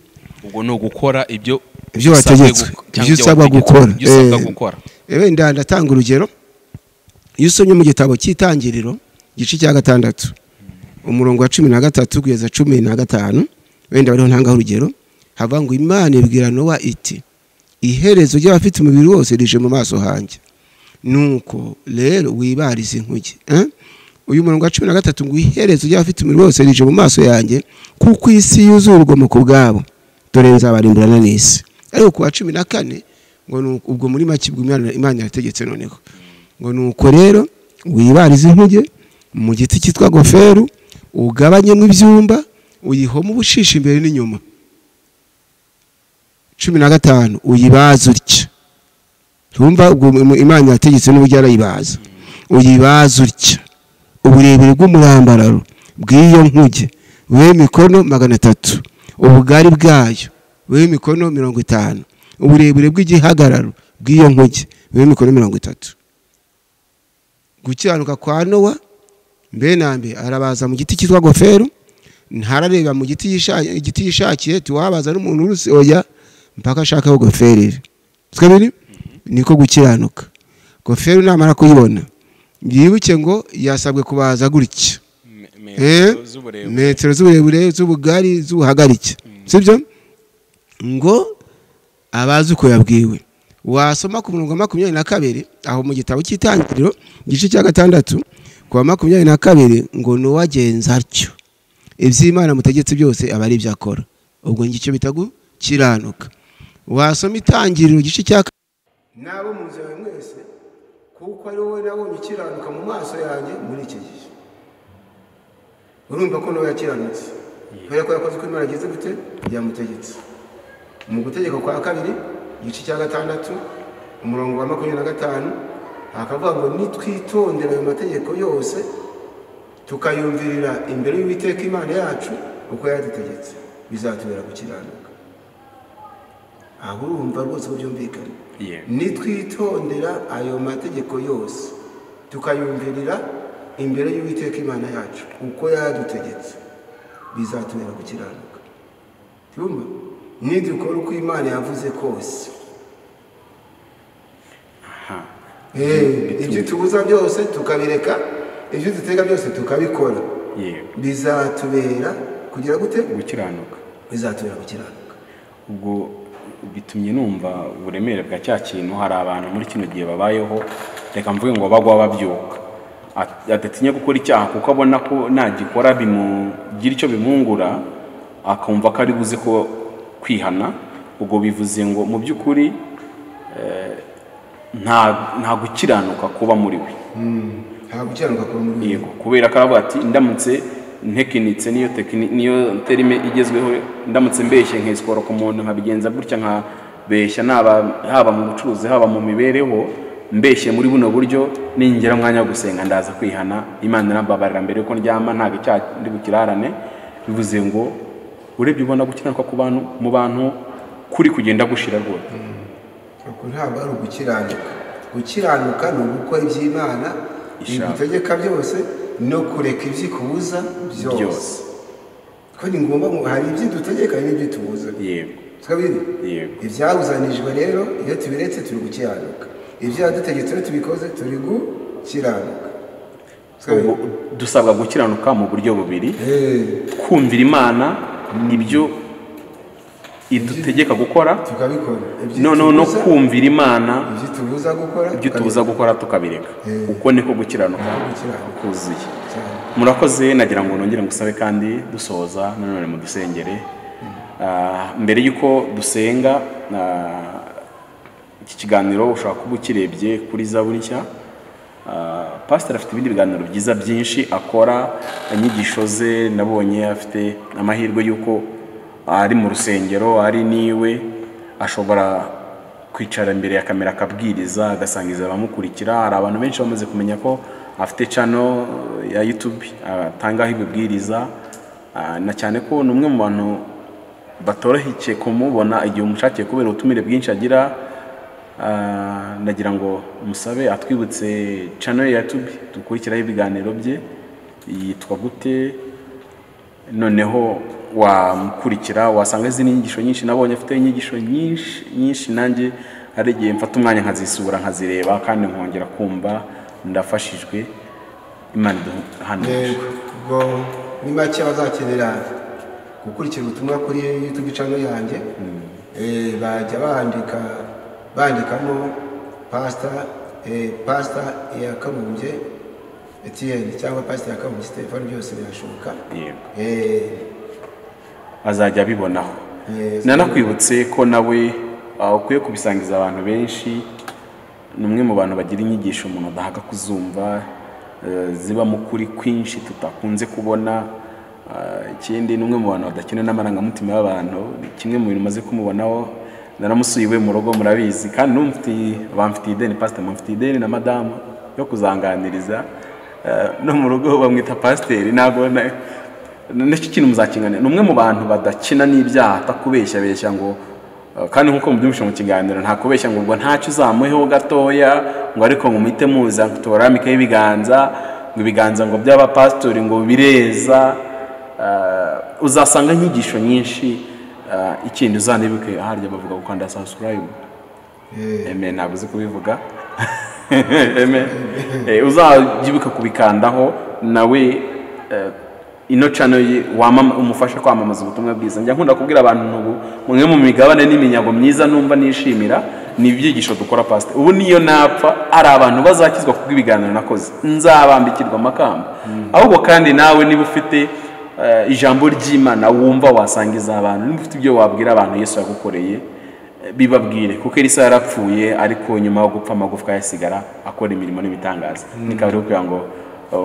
Ubwo ni ugukora ibyo wategetswe, ibyo usabwa gukora. Wenda ndatanga urugero. Iyo usomye mu gitabo cy'Itangiriro igice cya 6 umurongo wa 13 kugeza 15, wenda bariho ntangaho urugero, havuga ngo Imana ibwira Nowa iti iherezo ry'abafite umubiri wose rije mu maso hanjye, nuko rero wibarize inkuge. Uyu murongo wa 13 ngo iherezo ry'abafite umubiri wose rije mu maso yanjye, kuko isi yuzuye urugomo ku bwabo, dore nzabarimburana n'isi. Ariko ku wa 14 ngo ubwo muri make Imana yategetse noneho ngo nuko rero wibarize inkuge mu giti cyitwa goferu, ugabanyemo ibyumba, uyihoma ubushishi imbere n'inyuma. 15 uyibaza utya. Tumva ubwo Imana yategetse n'uburyo arayibaza. Uyibaza utya uburebure bw'umurambararo bw'iyo nkuge bube mikono 300, ubugari bwayo bube mikono 50, uburebure bw'igihagararo bw'iyo nkuge bube mikono 30. Gukiranuka kwa Nowa mbe nambe arabaza mu giti cyitwa goferu, ntarareba mu giti yishakiye tuwabaza n'umuntu uruse oya mpaka ashaka goferu. Twabiri niko gukiranuka. Goferu namara kuyibona yibuke ngo yasabwe kubaza gutya metero z'uburebure z'ubugari z'ubuhagarike. Sibyo? Ngo abazi uko yabwiwe. Wasoma ku murongo 22 aho mu gitabo cy'Itangiriro igice cya 6 ku wa 22 ngo Nowa agenza atyo, iby'Imana mutegetse byose aba ari ibyo akora. Ubwo ngicyo bita gukiranuka. Wasoma Itangiriro igice cya nabo mu nzu yawe mwese, kuko ari wowe nabonye ukiranuka mu maso yanjye muri iki gihe. Urumva ko Nowa yakiranutse kubera ko yakoze uko Imana ageze gute yamutegetse. Mu gutegeka kwa kabiri igice cya 6 umurongo wa 25 akavuga ngo nitwitondera ayo mategeko yose tukayumvirira imbere y'Uwiteka Imana yacu uko yadutegetse, bizatubera gukiranuka. Aho urumva rwose ko byumvikana. Nitwitondera ayo mategeko yose tukayumvirira imbere y'Uwiteka Imana yacu uko yadutegetse, bizatubera gukiranuka. Tumva nidukora uko Imana yavuze kose, ibyo tubuza byose tukabireka, ibyo dutega byose tukabikora, bizatubera kugira gute? Gukiranuka. Bizatubera gukiranuka. Ubwo bitumye numva uburemere bwa cya kintu. Hari abantu muri kino gihe babayeho, reka mvuge ngo bagwa babyuka, adatinya gukora icyaha kuko abona ko nagikora bimugira icyo bimwungura, akumva ko ari buze ko kwihana. Ubwo bivuze ngo mu by'ukuri nta gukiranuka kuba muri we. Nta gukiranuka kuba muri we. Yego, kubera ko aravuga ati ndamutse ntekinitse niyo niyo terime igezweho, ndamutse mbeshye nkisikora ku muntu nkabigenza gutya nkabeshya, haba mu bucuruzi haba mu mibereho, mbeshye muri buno buryo, ningera umwanya wo gusenga ndaza kwihana, Imana irambabarira mbere yuko ndyama, ntabwo icyaha ndi bukirarane. Bivuze ngo urebye ubona gukiranuka ku bantu mu bantu kuri kugenda gushira rwose. Uko ntabwo ari ugukiranuka. Gukiranuka ni ugukora iby'Imana igutegeka byose no kureka ibyikubuza byose. Ko ni ngombwa ngo hari ibyo dutegeka hari n'ibyo tubuza. Yego. Twabiri? Yego. Ibyabuzanijwe rero iyo tubiretse turi gukiranuka. Ibyo yadutegetse iyo tubikoze turi gukiranuka. Ubwo dusabwa gukiranuka mu buryo bubiri. Kumvira Imana ibyo idutegeka gukora tukabikora, no kumvira Imana ibyo tubuza gukora tukabireka. Uko niko gukiranuka kuzuye. Murakoze. Nagira ngo nongere ngusabe kandi dusoza nanone mu dusengere. Mbere yuko dusenga, iki kiganiro ushobora kuba ukirebye kuri Zaburi Nshya. Pastor afite ibindi biganiro byiza byinshi akora, inyigisho ze nabonye afite amahirwe yuko ari mu rusengero, ari niwe ashobora kwicara imbere ya kamera akabwiriza agasangiza abamukurikira. Hari abantu benshi bamaze kumenya ko afite channel ya YouTube atangaho ibibwiriza, na cyane ko ni umwe mu bantu batoroheye kumubona igihe umushakiye kubera ubutumire bwinshi agira. Nagira ngo musabe atwibutse channel ya YouTube dukurikiraho ibiganiro bye, Yitwa gute? Noneho wamukurikira wasanga izindi nyigisho nyinshi. Nabonye afite inyigisho nyinshi nyinshi, nanjye hari igihe mfata umwanya nkazisura nkazireba kandi nkongera kumva ndafashijwe. Imana iduhane. Ubwo ni make bazakenera gukurikira ubutumwa kuri YouTube channel yanjye, bajya bandikamo Pastor Iyakabumbye Etienne cyangwa Pastor Iyakabumbye Stephen, byose birashoboka. Azajya abibonaho. Nanakwibutse ko nawe ukwiye kubisangiza abantu benshi. Ni umwe mu bantu bagira inyigisho umuntu adahaga kuzumva, ziba mu kuri kwinshi tutakunze kubona. Ikindi ni umwe mu bantu badakina n'amarangamutima y'abantu. Ni kimwe mu bintu maze kumubonaho. Naramusuye iwe mu rugo, murabizi, kandi bamfitiye ideni, pastor mufitiye ideni na madamu yo kuzanganiriza. No mu rugo bamwita pasiteri, ntabwo nicyo kintu muzakingana. Ni umwe mu bantu badakina n'ibyaha, atakubeshya beshya ngo, kandi nkuko mubyumvishe mu kiganiro, nta kubeshya ngo ubwo ntacyo uzamuheho gatoya ngo ariko ngo muhite muza tubaramike ibiganza, ngo ibiganza ngo by'abapasitori ngo bireza. Uzasanga inyigisho nyinshi. Ikindi uzanibuke harya bavuga gukanda subscribe. Amen, ntabwo uzi kubivuga. Amen. Uzajibuka kubikandaho nawe. Ino channel umufasha kwamamaza ubutumwa bwiza. Njya nkunda kubwira abantu ubu mwe mu migabane n'iminyago myiza numva nishimira ni ibyigisho dukora pastor. Ubu niyo napfa ari abantu bazakizwa kubw'ibiganiro nakoze, nzabambikirwa amakamba. Ahubwo kandi nawe niba ufite ijambo ry'Imana wumva wasangiza abantu, niba ufite ibyo wabwira abantu Yesu yagukoreye, bibabwire, kuko Elisa yarapfuye ariko nyuma yo gupfa amagufwa yasigara akora imirimo n'ibitangaza. Nikaba rero kugira ngo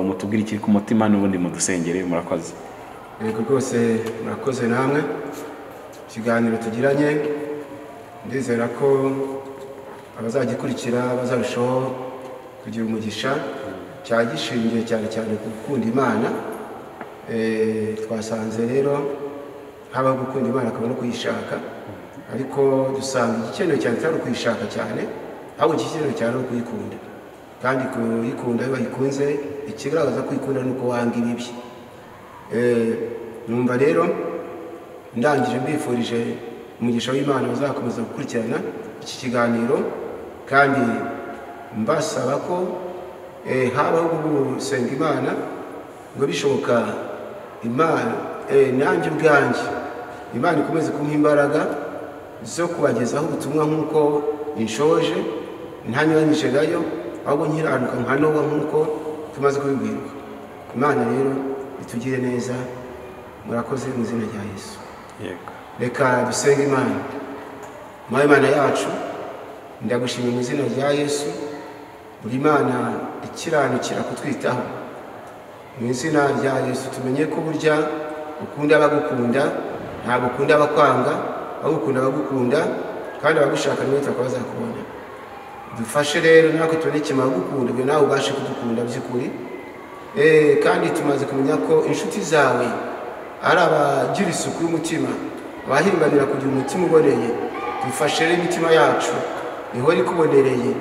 mutubwire ikiri ku mutima n'ubundi mudusengere. Murakoze. Yego rwose murakoze namwe. Ikiganiro tugiranye ndizera ko abazagikurikira bazarushaho kugira umugisha, cyagishingiye cyane cyane ku gukunda Imana. Twasanze rero haba gukunda Imana akaba no kuyishaka, ariko dusanga igikenewe cyane atari ukuyishaka cyane, ahubwo igikenewe cyane ari ukuyikunda. Kandi kuyikunda iyo bayikunze, ikigaragaza ko uyikunda ni uko wanga ibibi. Numva rero ndangije mbifurije umugisha w'Imana bazakomeza gukurikirana iki kiganiro, kandi mbasaba ko habaho gusenga Imana ngo bishoboka Imana nanjye ubwanjye Imana ikomeze kumpa imbaraga zo kubagezaho ubutumwa nk'uko inshoje, ntanyuranyije nayo, ahubwo nkiranuka nka Nowa nk'uko tumaze kubibwirwa. Imana rero itugire neza. Murakoze mu izina rya Yesu. Yego. Reka dusenge Imana. Mwami Imana yacu, ndagushimira mu izina rya Yesu. Buri Imana ikiranukira kutwitaho. Mu izina rya Yesu tumenye ko burya ukunda abagukunda, ntabwo ukunda abakwanga, ahubwo ukunda abagukunda, kandi abagushaka niwe bakazakubona. Dufashe rero natwe tubone ikimara gukunda, kugira nawe ubashe kudukunda by'ukuri. Kandi tumaze kumenya ko inshuti zawe ari abagira isuku y'umutima, abahimbanira kugira umutima uboneye. Dufashe rero imitima yacu ihore ikubonereye,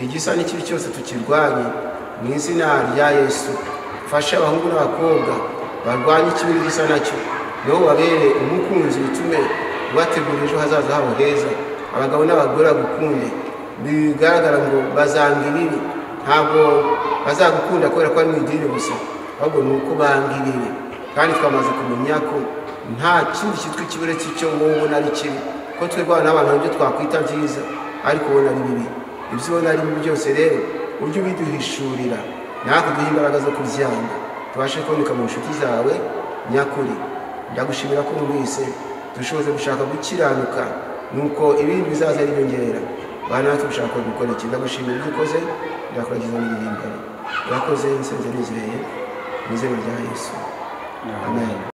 igisa n'ikibi cyose tukirwanye mu izina rya Yesu. Fasha abahungu n'abakobwa barwanye ikibi n'igisa nacyo, niho babere umukunzi, bitume ubategura ejo hazaza habo heza. Abagabo n'abagore bagukunde, bigaragara ngo bazanga ibibi. Ntabwo bazagukunda kubera ko ari mu idini gusa, ahubwo ni uko banga ibibi. Kandi twamaze kumenya ko nta kindi cyitwa ikibi uretse icyo wowe ubona ari kibi, ko twebwe n'abantu ibyo twakwita byiza ariko ubona ari bibi. Ibyo ubona ari bibi byose rero ujye ubiduhishurira, natwe duhe imbaraga zo kubyanga, tubashe kuboneka mu nshuti zawe nyakuri. Ndagushimira ko wumvise, dushoboze gushaka gukiranuka, nuko ibindi bizaza ari inyongera. Bana natwe gushaka gukora iki. Ndagushimira ibyo ukoze, ndakuragiza n'ibiri imbere. Urakoze, nsenze nizeye mu izina rya Yesu. Amen.